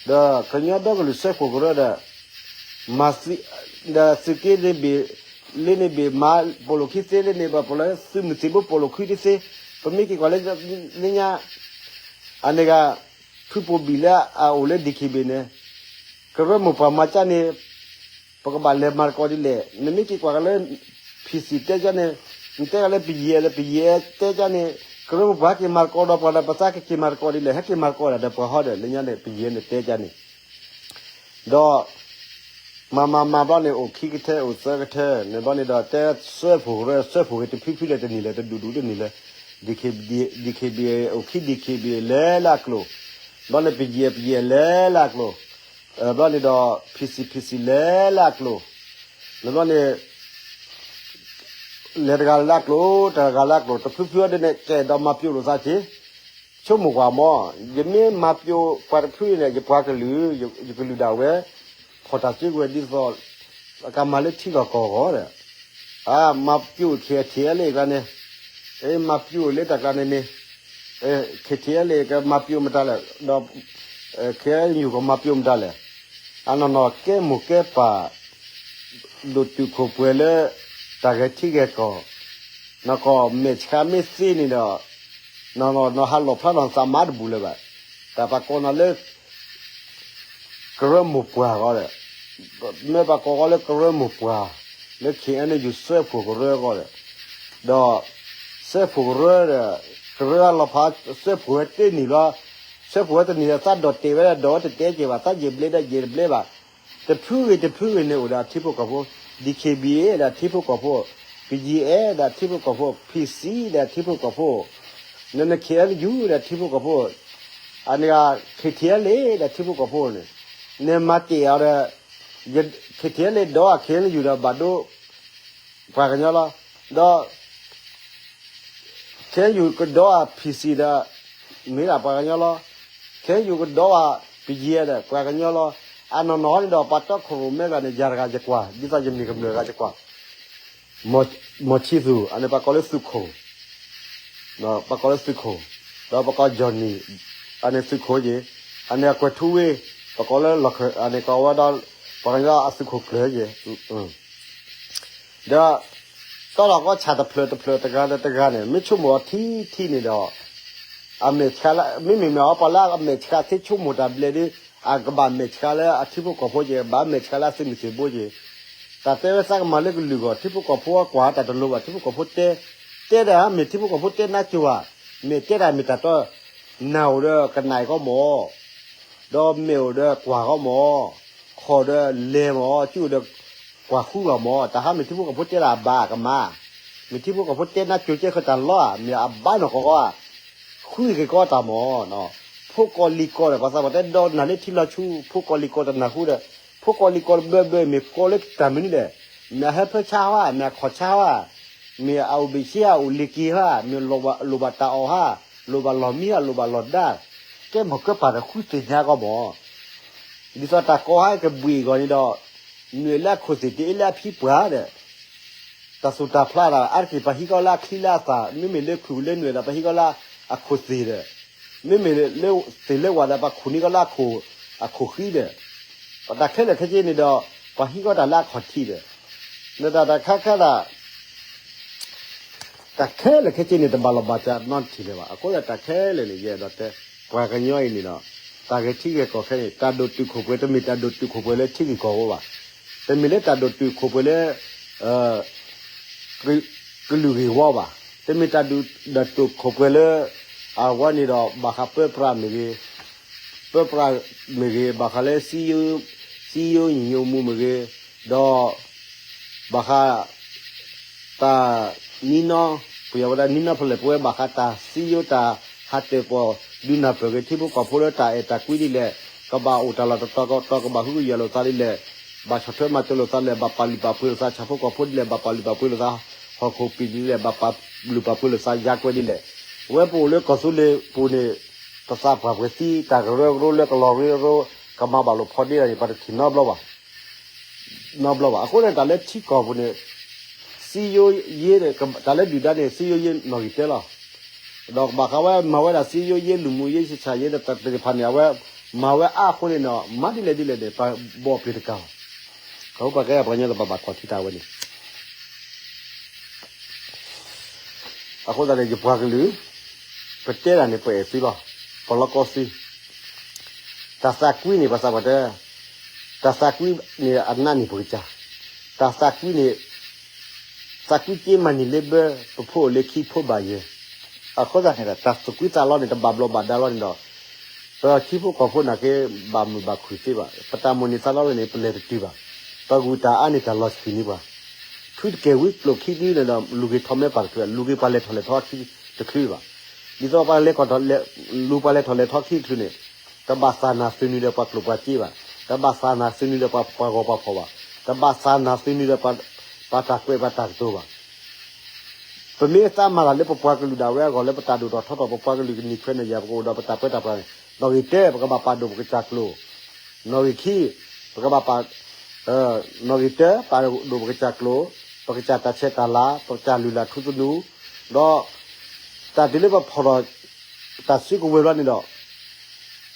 ဒီးကညီဒီကလုာ်စၢဖှိၣ်ကရၢဒီး မၤသံ, ဒီးသုးက့န့ၣ်ဘ့ၣ်, လ့န့ၣ်ဘ့ၣ် မၤပိာ်လိာ်ခံသ့လ့န့ၣ် ဘၣ်ပိာ်လၢသုးမုၢ်သံၣ်ဘိပိာ်လိာ်ခံတသ့, ပမ့ၢ်က့ၤကွၢ်လၢ လၢညါ, အန့ၣ်ဂၤ ဖုပိာ်ဘံၣ်လၢအအိၣ်လၢ DKBA န့ၣ်, ကရၢမိၢ်ပှၢ်မၤကၢ်န့ၣ် ပကဘၣ်လဲၤမၤသကိးဒ်လဲၣ်. နမ့ၢ်က့ၤကွၢ်ကလၢ PC တဲကၢ်န့ၣ်, နတဲကလၢ ပယဲၢ်ဒီး ပယဲၢ်တဲကၢ်န့ၣ်, ကရၢမိၢ်ပှၢ်ဟဲက့ၤမၤသကိးဒီးပှၤဒီး ပသးကက့ၤမၤသကိးဒ်လဲၣ်, ဟဲက့ၤမၤသကိးဒီး ဒီးပှၤဟီဒီး လၢညါန့ၣ် ပယဲၢ်န့ၣ်တဲကၢ်န့ၣ် ဒီး မၤမၤမၤဘျီန့ၣ် အိၣ်ခံကထၢ အိၣ်သၢကထၢ န့ၣ်ဘျီန့ၣ်ဒီး တဲစၢဖှိၣ်ကရၢ စၢဖှိၣ်ဂ့ၤတဖုဖုဒီးတန့ၢ်လၢၤ တဒူၣ်ဒူၣ်တန့ၢ်လၢၤ DKBA အိၣ်ခံ DKBA လဲၤလၢအကျိၤ, ဘျီန့ၣ် ပယဲၢ် ပယဲၢ်လဲၤလၢအကျိၤ, ဘျီန့ၣ်ဒီး PC PC လဲၤလၢအကျိၤ, န့ၣ်ဘျီန့ၣ် လဲၤတဂၤလၢအကျိၤ တဂၤလၢအကျိၤ တဖုဖုအံၤဒ်န့ၣ် ကဲဒီးမၤပျိလိာ်သးက့ၤ ဆိကမိၣ်ကွၢ်မး, ယမ့ၢ်မၤပျိပှၤတဖုန့ၣ် ယပှၤကလုာ် ယကလုာ်ဒၣ်ဝဲ ဖီၣ်တၢ်စုကဝဲၤဒ်သိး ကမၤလၢထံဂီၢ်ကီၢ်ဂီၢ်ဒီး, အမၤပျိ KTLA ကျါန့ၣ်, မၤပျိလၢတၢ်ကျါန့ၣ်န့ၣ်, KTLA ကမၤပျိမတၤလဲၣ်, ဒီး KNU ကမၤပျိမတၤလဲၣ်, အနီၢ်နီၢ်ကဲမိၢ်ကဲပၢ် ဒိၣ်တုာ်ခိၣ်ပှဲၤလၢ တၢ်ဂဲၤထံဂဲၤကီၢ်, နီၢ်ကီၢ်မဲာ်ဆှးမ့ၢ်သ့န့ၣ်ဒီး, နီၢ်နီၢ်ဟးလီၣ်ဖျါထီၣ်သးမါတဘူၣ်လၢၤဘၣ်. တၢ်ပှၤကိးနီၤလၢ ကရၢမိၢ်ပှၢ်ဂီၢ်ဒီး, မ့ၢ်ပှၤကိးဂီၢ်လၢကရၢမိၢ်ပှၢ်, လၢ KNU စၢဖှိၣ်ကရၢဂီၢ်ဒီး, ဒီး စၢဖှိၣ်ကရၢဒီး, ကရၢအလီၤဖး စၢဖှိၣ်ဝဲတ့ၢ်နံၣ်လီၤ, စၢဖှိၣ်ဝဲတနံၣ်ဒီး သးဒီၣ်တဲာ်ဝဲဒၣ်ဒီးဝဲတတဲက့ၤဘၣ်, သးယဲၢ်ဘျဲဒၣ်ယဲၢ်တဘျဲဘၣ်. တဖုဂ့ၤတဖုဂ့ၤန့ၣ်အိၣ်ဒီးအထံဖိကီၢ်ဖိ, DKBA ဒီးအထံဖိကီၢ်ဖိ, BGF ဒီးအထံဖိကီၢ်ဖိ, PC ဒီးအထံဖိကီၢ်ဖိ, န န KNU ဒီးအထံဖိကီၢ်ဖိ, အန့ၣ် KTLA ဒီးအထံဖိကီၢ်ဖိန့ၣ်, နမၤတ့ၢ်အီၤဒီး, KTLA ဒီး KNU ဒီးဘၣ်ဒိ ပှၤကညီလီၤ. ဒီး KNU ကဒီး PC ဒီး မ့ၢ်ဒၣ်ပှၤကညီလီၤ. KNU ကဒီး BGF ဒီး ပှၤကညီလီၤ. အနီၢ်နီၢ်န့ၣ်ဒီး ပှၤတီခိၣ်ရိၣ်မဲဂၤန့ၣ် ယၤတဂၤယကွၢ်, ဒ်သိးယမ့ၢ်ကမျၢၢ်ဂၤယကွၢ်, မီၢ်ဆံသူၣ် အန့ၣ်ပှၤကိးလၢသုးခိၣ်, ပှၤကိးလၢသုးခိၣ်, ဒီးပှၤကိး Johnny, အန့ၣ်သုးခိၣ်က့ၤ, အန့ၣ်အကွဲၤထူဝ့, ပှၤကိးလၢလီၢ်ခၢၣ် အန့ၣ်ကိးဝဲဒီး ပှၤကညီအသုးခိၣ်ကျၢၢ်က့ၤ ဒီး တီလီၤကီဆၣ်တဖျၢၣ်တဖျၢၣ်တဂၤဒီးတဂၤန့ၣ် မ့ၢ်ဆိကမိၣ်အီၤထံထံန့ၣ်ဒီး, အမဲာ်ဆှးလၢ မ့မ့ၢ်မ့ၢ်အီၤပှၤလၢအမဲာ်ဆှးသ့ဆိကမိၣ်တၢ်ဘျဲၣ်ဒီး အကဘၣ်မဲာ်ဆှးလၢအထံဖိကီၢ်ဖိက့ၤ ဘၣ်မဲာ်ဆှးလၢအသုးမုၢ်သံၣ်ဘိက့ၤ, တၢ်တဲဝဲသးကမၤလၢကလုာ်ဂီၢ် ထံဖိကီၢ်ဖိကွၢ်တၢ်တလိၤဘၣ် ထံဖိကီၢ်ဖိတဲ, တဲဒၣ်မ့ၢ်ထံဖိကီၢ်ဖိတဲနါစိၤဧါ, မ့ၢ်တဲဒၣ်မ့ၢ်တၢ်တီ, နၢ်အိၣ်ဒီးကနၣ်အံၤကီမၢ် ဒီးမဲာ်အိၣ်ဒီးကွၢ်ဂီမၢ်, ခီၣ်ဒီးလဲၤမၢ်, စုအိၣ်ဒီးကွၢ်ဃုဂီမၢ်, တၢ်ဟါမ့ၢ်ထံဖိကီၢ်ဖိတဲဒၣ်အဘၣ်အကမၣ်, မ့ၢ်ထံဖိကီၢ်ဖိတဲနါစိၤကဲဃၢၤတၢ်လီဧါ, မ့ၢ်အဘၣ်နီၢ်ကီၢ်ဧါ, ဃုက့ၤကီတၢ်မၢ်, ဖိကီၢ်လံၤကီၢ်ဒီး ပှၤသးပှၢ်တဲဒီးနၢ်လၢထံလီၤဆူ ဖိကီၢ်လံၤကီၢ်တနၢ်ဟူဒီး ဖိကီၢ်လံၤကီၢ်ဘၢဘၢမ့ၢ်ကီၢ်လၢတၢ်မနုၤလဲၣ်, မ့ၢ်အဟဲဖၢဆါဧါ, မ့ၢ်အခီၣ်ဆါဧါ, မ့ၢ်အအိၣ်ဘ့ၣ်ဆ့ဧါ, အိၣ်လ့ၤက့ၤဧါ, မ့ၢ်လိၣ်ဘၣ်တၢ်အီၣ်ဧါ, လိၣ်ဘၣ်လီၢ်မံဧါ, လိၣ်ဘၣ်လီၢ်ဒါ, ကဲမၢ်ကဲပၢ်ဒီးဃုသ့ၣ်ညါကီမၢ်, ဒ်သိးတၢ်ကီဟဲကဘှံးအဂီၢ်န့ၣ်ဒီး နွံလၢအခိၣ်သ့ၣ်တအ့လၢအဖံပှၢ်ဒီး တၢ်သူၣ်တၢ်ဖျးဒီး အါတက့ၢ်ပှၤဟံးကီးလၢအချံလၢအသၣ်, မ့မ့ၢ်လၢခုၣ်လၢနွံဒီး ပှၤဟံးကီးလၢအခိၣ်သ့ၣ်ဒီး, မ့မ့ၢ်လၢသ့ၣ်လၢဝၣ်ဒီး ပှၤခိၣ်န့ၢ်ကီးလၢအခိၣ်ဃံဒီး, တၢ်ခဲလၢာ်ခဲဆ့န့ၣ်ဒီး ပှၤဟံးကီးတၢ်လၢအခီၣ်ထံးဒီး, လၢတၢ်တၢ်ခါခါဒၣ် တၢ်ခဲလၢာ်ခဲဆ့န့ၣ် တဘၣ်လီၤဘၣ်စးနီတထံၣ်လၢၤဘၣ်. အဃိသတးတၢ်ခဲလၢာ်န့ၣ် ယအဲၣ်ဒိးတဲ ပှၤကညီအံၤန့ၣ်ဒီး တၢ်ဂဲၤထံဂဲၤကီၢ်ခဲအံၤ တၢ်ဒိၣ်တုာ်ခိၣ်ပှဲၤ တမ့ၢ်တၢ်ဒိၣ်တုာ်ခိၣ်ပှဲၤလၢထံဂ့ၢ်ကီၢ်ဝဲဘၣ်. တမ့ၢ်လၢတၢ်ဒိၣ်တုာ်ခိၣ်ပှဲၤလၢ ကလုာ်ဂ့ၢ်ဝီဘၣ်. တမ့ၢ်တၢ်ဒိၣ်တုာ်ခိၣ်ပှဲၤလၢ အဝဲန့ၣ်ဒီး ဘၣ်ဃးပၢပြးမ့ၢ်ဂ့ၤ, ပၢပြးမ့ၢ်ဂ့ၤ, ဘၣ်ဃးလၢ စည်းရုံးညီညွတ်မှု မ့ၢ်ဂ့ၤ, ဒီး ဘၣ်ဃး တၢ် နီၢ်နီၢ်, ပယီၤဝဲဒၣ် နီၢ်နီၢ်ဖဲလဲၣ် ပဝဲဘၣ်ဃးတၢ်စည်းရုံး တၢ်ဟးတၢၣ်ပီၣ် ဒုးနၢ်ပၢၢ်က့ၤ ထံဖိကီၢ်ဖိလၢတၢ်အဲၣ်တၢ်ကွံဒ်လဲၣ်, ကဘၣ်အိၣ်တၢ်လီၢ်တတီၤကတီၤ ကဘၣ်ဃုကယၤလိာ်သးဒ်လဲၣ်, ဘၣ်ဆီၣ်ထွဲမၤစၢၤလိာ်သးဒ်လဲၣ်, ဘၣ်ပာ်လုၢ်ပာ်ပှ့ၤလိာ်သး ဆၣ်ဖိကီၢ်ဖိဒ်လဲၣ်, ဘၣ်ပာ်လုၢ်ပာ်ပှ့ၤလိာ်သး ဟီၣ်ခိၣ်ပံာ်ဒ်လဲၣ်, ဘၣ်ပာ်လုၢ်ပာ်ပှ့ၤလိာ်သးယါကွဲဒ်လဲၣ်. အဝဲပအိၣ်လၢကီၢ်သူလ့ၤပူၤန့ၣ် ပသးပှၢ်ပှဲၤသံ တၢ်ကရၢကရိလၢကလီၤရ့ရိ ကမၤဘၣ်လိာ်ဖိးဒ့ဒၣ်န့ၣ် ပှၤတထံၣ်နီတဘျီဘၣ် နီတဘျီဘၣ်. အဃိန့ၣ် တၢ်လၢထံကီၢ်ပူၤန့ၣ် စည်းရုံးရေး တၢ်လၢဒုၣ်ဒါန့ၣ် စည်းရုံးရေး နီၣ်ဂံၢ်တၢလီၤ. ဒီးကဘၣ်ဃးဝဲမၤဝဲဒၣ် စည်းရုံးရေး လူမှုရေး ဆက်ဆံရေး တၢ်သ့ၣ်တဖၣ်န့ၣ် အဝဲမၤဝဲအါအဃိန့ၣ်ဒီး မၤဒ်လဲၣ်ဒ်လဲၣ်န့ၣ် ပဘီၣ်ပျံၤတကးလီၤ. အဃိပှၤကဲပှၤကညီတဘၣ်ဘၣ်ကွၢ်ထံတၢ်ဝဲန့ၣ် အဃိသတးန့ၣ် ယပှၤကလုာ် ပတဲဒၣ်န့ၣ် ပအဲၣ်သုလီၤ. ပလီၢ်ကီသု တၢ်သးကွံန့ၣ် ပှၤသးပှၢ်တဲ တၢ်သးကွံန့ၣ် အနးန့ၢ်ပကစၢ်, တၢ်သးကွံန့ၣ် သးကွံက့မၤန့ၢ်လၢဘၢ ပဖိအိၣ်လၢခံဖိဘၣ်ယဲၢ်. အဃိသတးန့ၣ် တၢ်သူၣ်ကွံသးလီန့ၣ် တဘၣ်ဘျီးဘၣ်ဒါလီၤန့ၣ်ဒီး ပထံဖိကီၢ်ဖိနာ်က့ ဘၣ်မုာ်ဘၣ်ခုၣ်သ့ဘၣ်. ပတၢ်မိၣ်န့ၢ်သးလီလၢန့ၣ် ပလဲၤတတုၤဘၣ်. ပဂုာ်တၢ်အါန့ၢ်တၢ်လီၤဆှံန့ၢ်ပှၤ ဖုတကဲဝံၤကျိာ်ခံဒုန့ၣ်ဒီး လူၤက့ၤထီၣ်မဲပၢ်တချုး, လူၤက့ၤပှၤလဲၤထီၣ်လဲၤထီခံတချုးဘၣ်. ဒ်သိးပှၤလဲၤထီၣ်လဲၤ, လူၤပှၤလဲၤထီၣ်လဲၤထီခံတချုးန့ၣ် တဘၣ်သးနၤသုးနုာ်ဒီးပှၤကျိၣ်ပှၤစ့ဘၣ်, တဘၣ်သးနၤသုးနုာ်ဒီးပှၤဂီၤပှၤဖီၣ်ဘၣ်, တဘၣ်သးနၤသုးနုာ်ဒီး ပှၤတၢ်ကွဲးပှၤတၢ်ကတိၤဘၣ်. ပမ့ၢ်သးမၤတၢ်လၢပပှၤကလုာ်ဒၣ်ဝဲအဂီၢ်လၢပတၢ်ဒိၣ်ထီၣ်ထီထီၣ် ပပှၤကလုာ်ကန့ၢ်ခွဲးန့ၢ်ယာ် ပကအိၣ်ဒီးပတၢ်ပၢတၢ်ပြးန့ၣ် နီၣ်ဂံၢ်တၢ ပကဘၣ်ပာ်ဒိၣ်ပကစၢ်ကျိာ်, နီၣ်ဂံၢ်ခံ ပကဘၣ်ပာ်, နီၣ်ဂံၢ်တၢ ပာ်ဒိၣ်ပကစၢ်ကျိာ်, ပကစၢ်တၢ်ဆဲးတၢ်လၤ, ပကစၢ်လုၢ်လၢ်ထူသနူ, ဒီး တၢ်တုၤလၢပဖီၣ်ထီၣ် တၢ်စုကဝဲၤဘျီန့ၣ်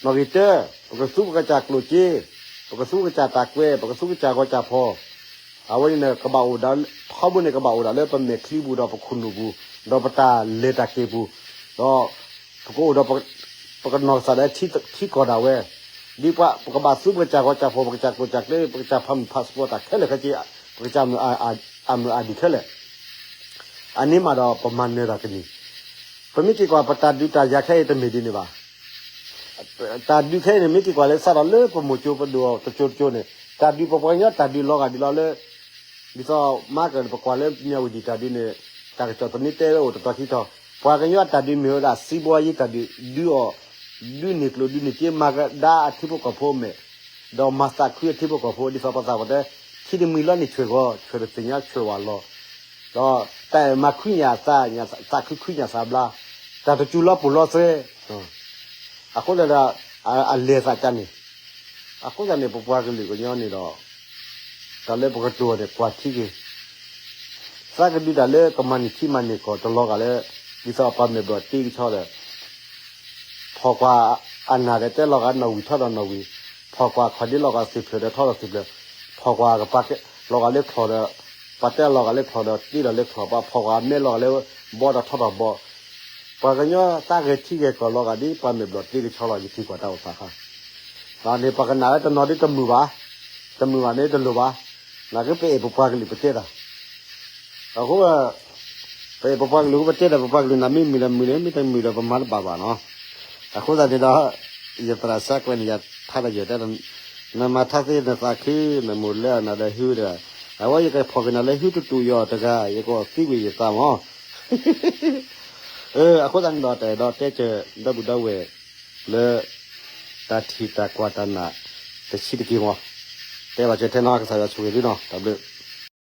ဒီး နီၣ်ဂံၢ်တၢ ပကသူပကစၢ်ကျိာ်စ့, ပကသူပကစၢ်တၢ်ကွဲး, ပကသူပကစၢ်ဂီၤစၢ်ဖီၣ်, အဝဲန့ၣ်န့ၣ် ကဘၣ်အိၣ်ဒၣ်, ထီဘိန့ၣ်ကဘၣ်အိၣ်ဒၣ်လၢပမဲာ်ချံပူၤဒီးပခိၣ်နူာ်ပူၤ, ဒီးပတၢ်လဲၤတၢ်က့ၤပူၤ, ဒီး ပကအိၣ်ဒီး ပကနီၢ်ကစၢ်ဒီးထံကီၢ်ဒၣ်ဝဲ, ဒ်ပှၤပကဘၣ်သူပကစၢ်ဂီၤစၢ်ဖီၣ်, ပကစၢ်ကျိာ်စၢ်ကျဲ, ပကစၢ်ဖးမုၢ်ဖးစပီၤတၢ်ခဲလၢာ်ခဲဆ့, ပကစၢ်အမုၢ်အါဒံးခဲလၢာ် အန့ၣ်မးဒီးပမၤနၢၤတၢ်ကန့ၢ်, ပမ့ၢ်က့ၤကွၢ်ပတၢ်ဒုးတၢ်ယၤခဲအံၤတမ့ၢ်ဒ်န့ၣ်ဘၣ်. တၢ်ဒုးခဲအံၤန့ၣ် မ့ၢ်က့ၤကွၢ်လၢစးထီၣ်လၢပမိၢ်ကၠိပဒိၣ်တကၠိတကၠိန့ၣ် တၢ်ဒုးပပှၤကညီတၢ်ဒုးလီၤဂာ်ဒ်လီၤလၢ ဒ်သိးမၤကၢၢ်န့ၣ် ပကွၢ်လၢမၠၣ်ဝတံၣ်တၢ်ဒုးန့ၣ် တၢ်ကစီၣ်သန့တဲလၢအိၣ်တတီၤခံတီၤ, ပှၤကညီအတၢ်ဒုးမ့ၢ်ဝဲဒၣ် စံးဘီယ့တၢ်ဒုး ဒုးအီၣ် ဒုးန့ၢ်ကျိာ်ဒုးန့ၢ်စ့ မၤကဒါအထံဖိကီၢ်ဖိမဲာ်, ဒီးမၤသးခုအထံဖိကီၢ်ဖိ ဒ်သိးပှၤသးပှၢ်တဲ ထံတမှံၤလီၤန့ၣ်ဆွဲၣ်ဂီၤ ဆွဲၣ်တသ့ၣ်ညါဆွဲၣ်ဝဲလီၤ ဒီးတၢ်အဲၣ်မၤခုညၣ်အသး သးခုခုညၣ်သးဘျါ, တၢ်တစူၤလီၤပူၤလီၤသဲ, အဃိသတးဒီး အလဲၤသးကါန့ၣ်, အဃိသတးန့ၣ် ပပှၤကလုာ်ကညီန့ၣ်ဒီး တၢ်လၢပကတိၤအီၤန့ၣ် ကွၢ်ထံက့ၤ, သးကဒုးတၢ်လၢကမၤန့ၢ်ထံမၤန့ၢ်ကီၢ်တလီၤဂာ်လၢ ဒ်သိးပှၤမဲာ်ဘျီၣ်တ့ကဆီဒီး ဖီၣ်ကွၢ်အနၢ်ဒီးတဲလီၤဂာ်နီၣ်ဝံၤထီၣ်ဒီးနီၣ်ဝံၤ, ဖီၣ်ကွၢ်ခီၣ်ဒ့လီၤဂာ်သုးဖျၢၣ်ဒီးထီၣ်ဒီးသုးဖျၢၣ်, ဖီၣ်ကွၢ်ကပၤလီၤဂာ်လၢချီၣ်ဒီး ပှၤတဲလီၤဂာ်လၢချီၣ်ဒီးတ့လီၤလၢချီၣ်, ပှၤဖီၣ်ကွၢ်အမဲလီၤဂာ်လၢဘီဒီးထီၣ်ဒီးဘီ, ပှၤကညီတၢ်ဂဲၤထံဂဲၤကီၢ်လီၤဂာ်ဒ် ပှၤမဲာ်ဘျီၣ်သ့ကဆီလီၤ ယထံၣ်ကွၢ်တၢ်အိၣ်သးခါ, ဒီးန့ၣ် ပှၤကနၣ်ဝဲတနီၤဒ်တမုာ်ဘၣ်, တမုာ်ဘၣ်န့ၣ်တလိၣ်ဘၣ်, နာ်က့ ပအဲၣ်ပပှၤကလုာ်ပတဲတၢ် အဃိ ပအဲၣ်ပပှၤကလုာ်ကပတဲဒီး ပပှၤကလုာ်နၤမ့ၢ်မုာ်ဒီးမုာ်န့ၣ် မ့ၢ်တမုာ်ဒီးပမၤတဘၣ်ဘၣ်နီၤ. အဃိသတးန့ၣ်ဒီး ယသရၣ်စးကွဲးန့ၣ် ယထါဒီးယတဲဒီး နမၤထါသ့နသးခု နမိၢ်လဲအနၢ်ဒီးဟုတဂၤ, အဝဲယကဖီၣ်က့ၤနၤလၢဟုတတူာ်ယီၤတဂၤ ယကအီၣ်သံကွံာ်ယသးမး အဃိသတးန့ၣ်ဒီး တအဲၣ်ဒိးတဲကၢၤဒီပုၢ်ဒီဝဲၢ်လၢ တၢ်ထံၣ်တၢ်ကွၢ်တၢ်နာ် တဆံးတက့ၢ်မး, တဲဘၣ်စၢၤထဲနီၤ ကစၢ်ယွၤဆိၣ်ဂ့ၤသုနီၤ တၢ်ဘျုး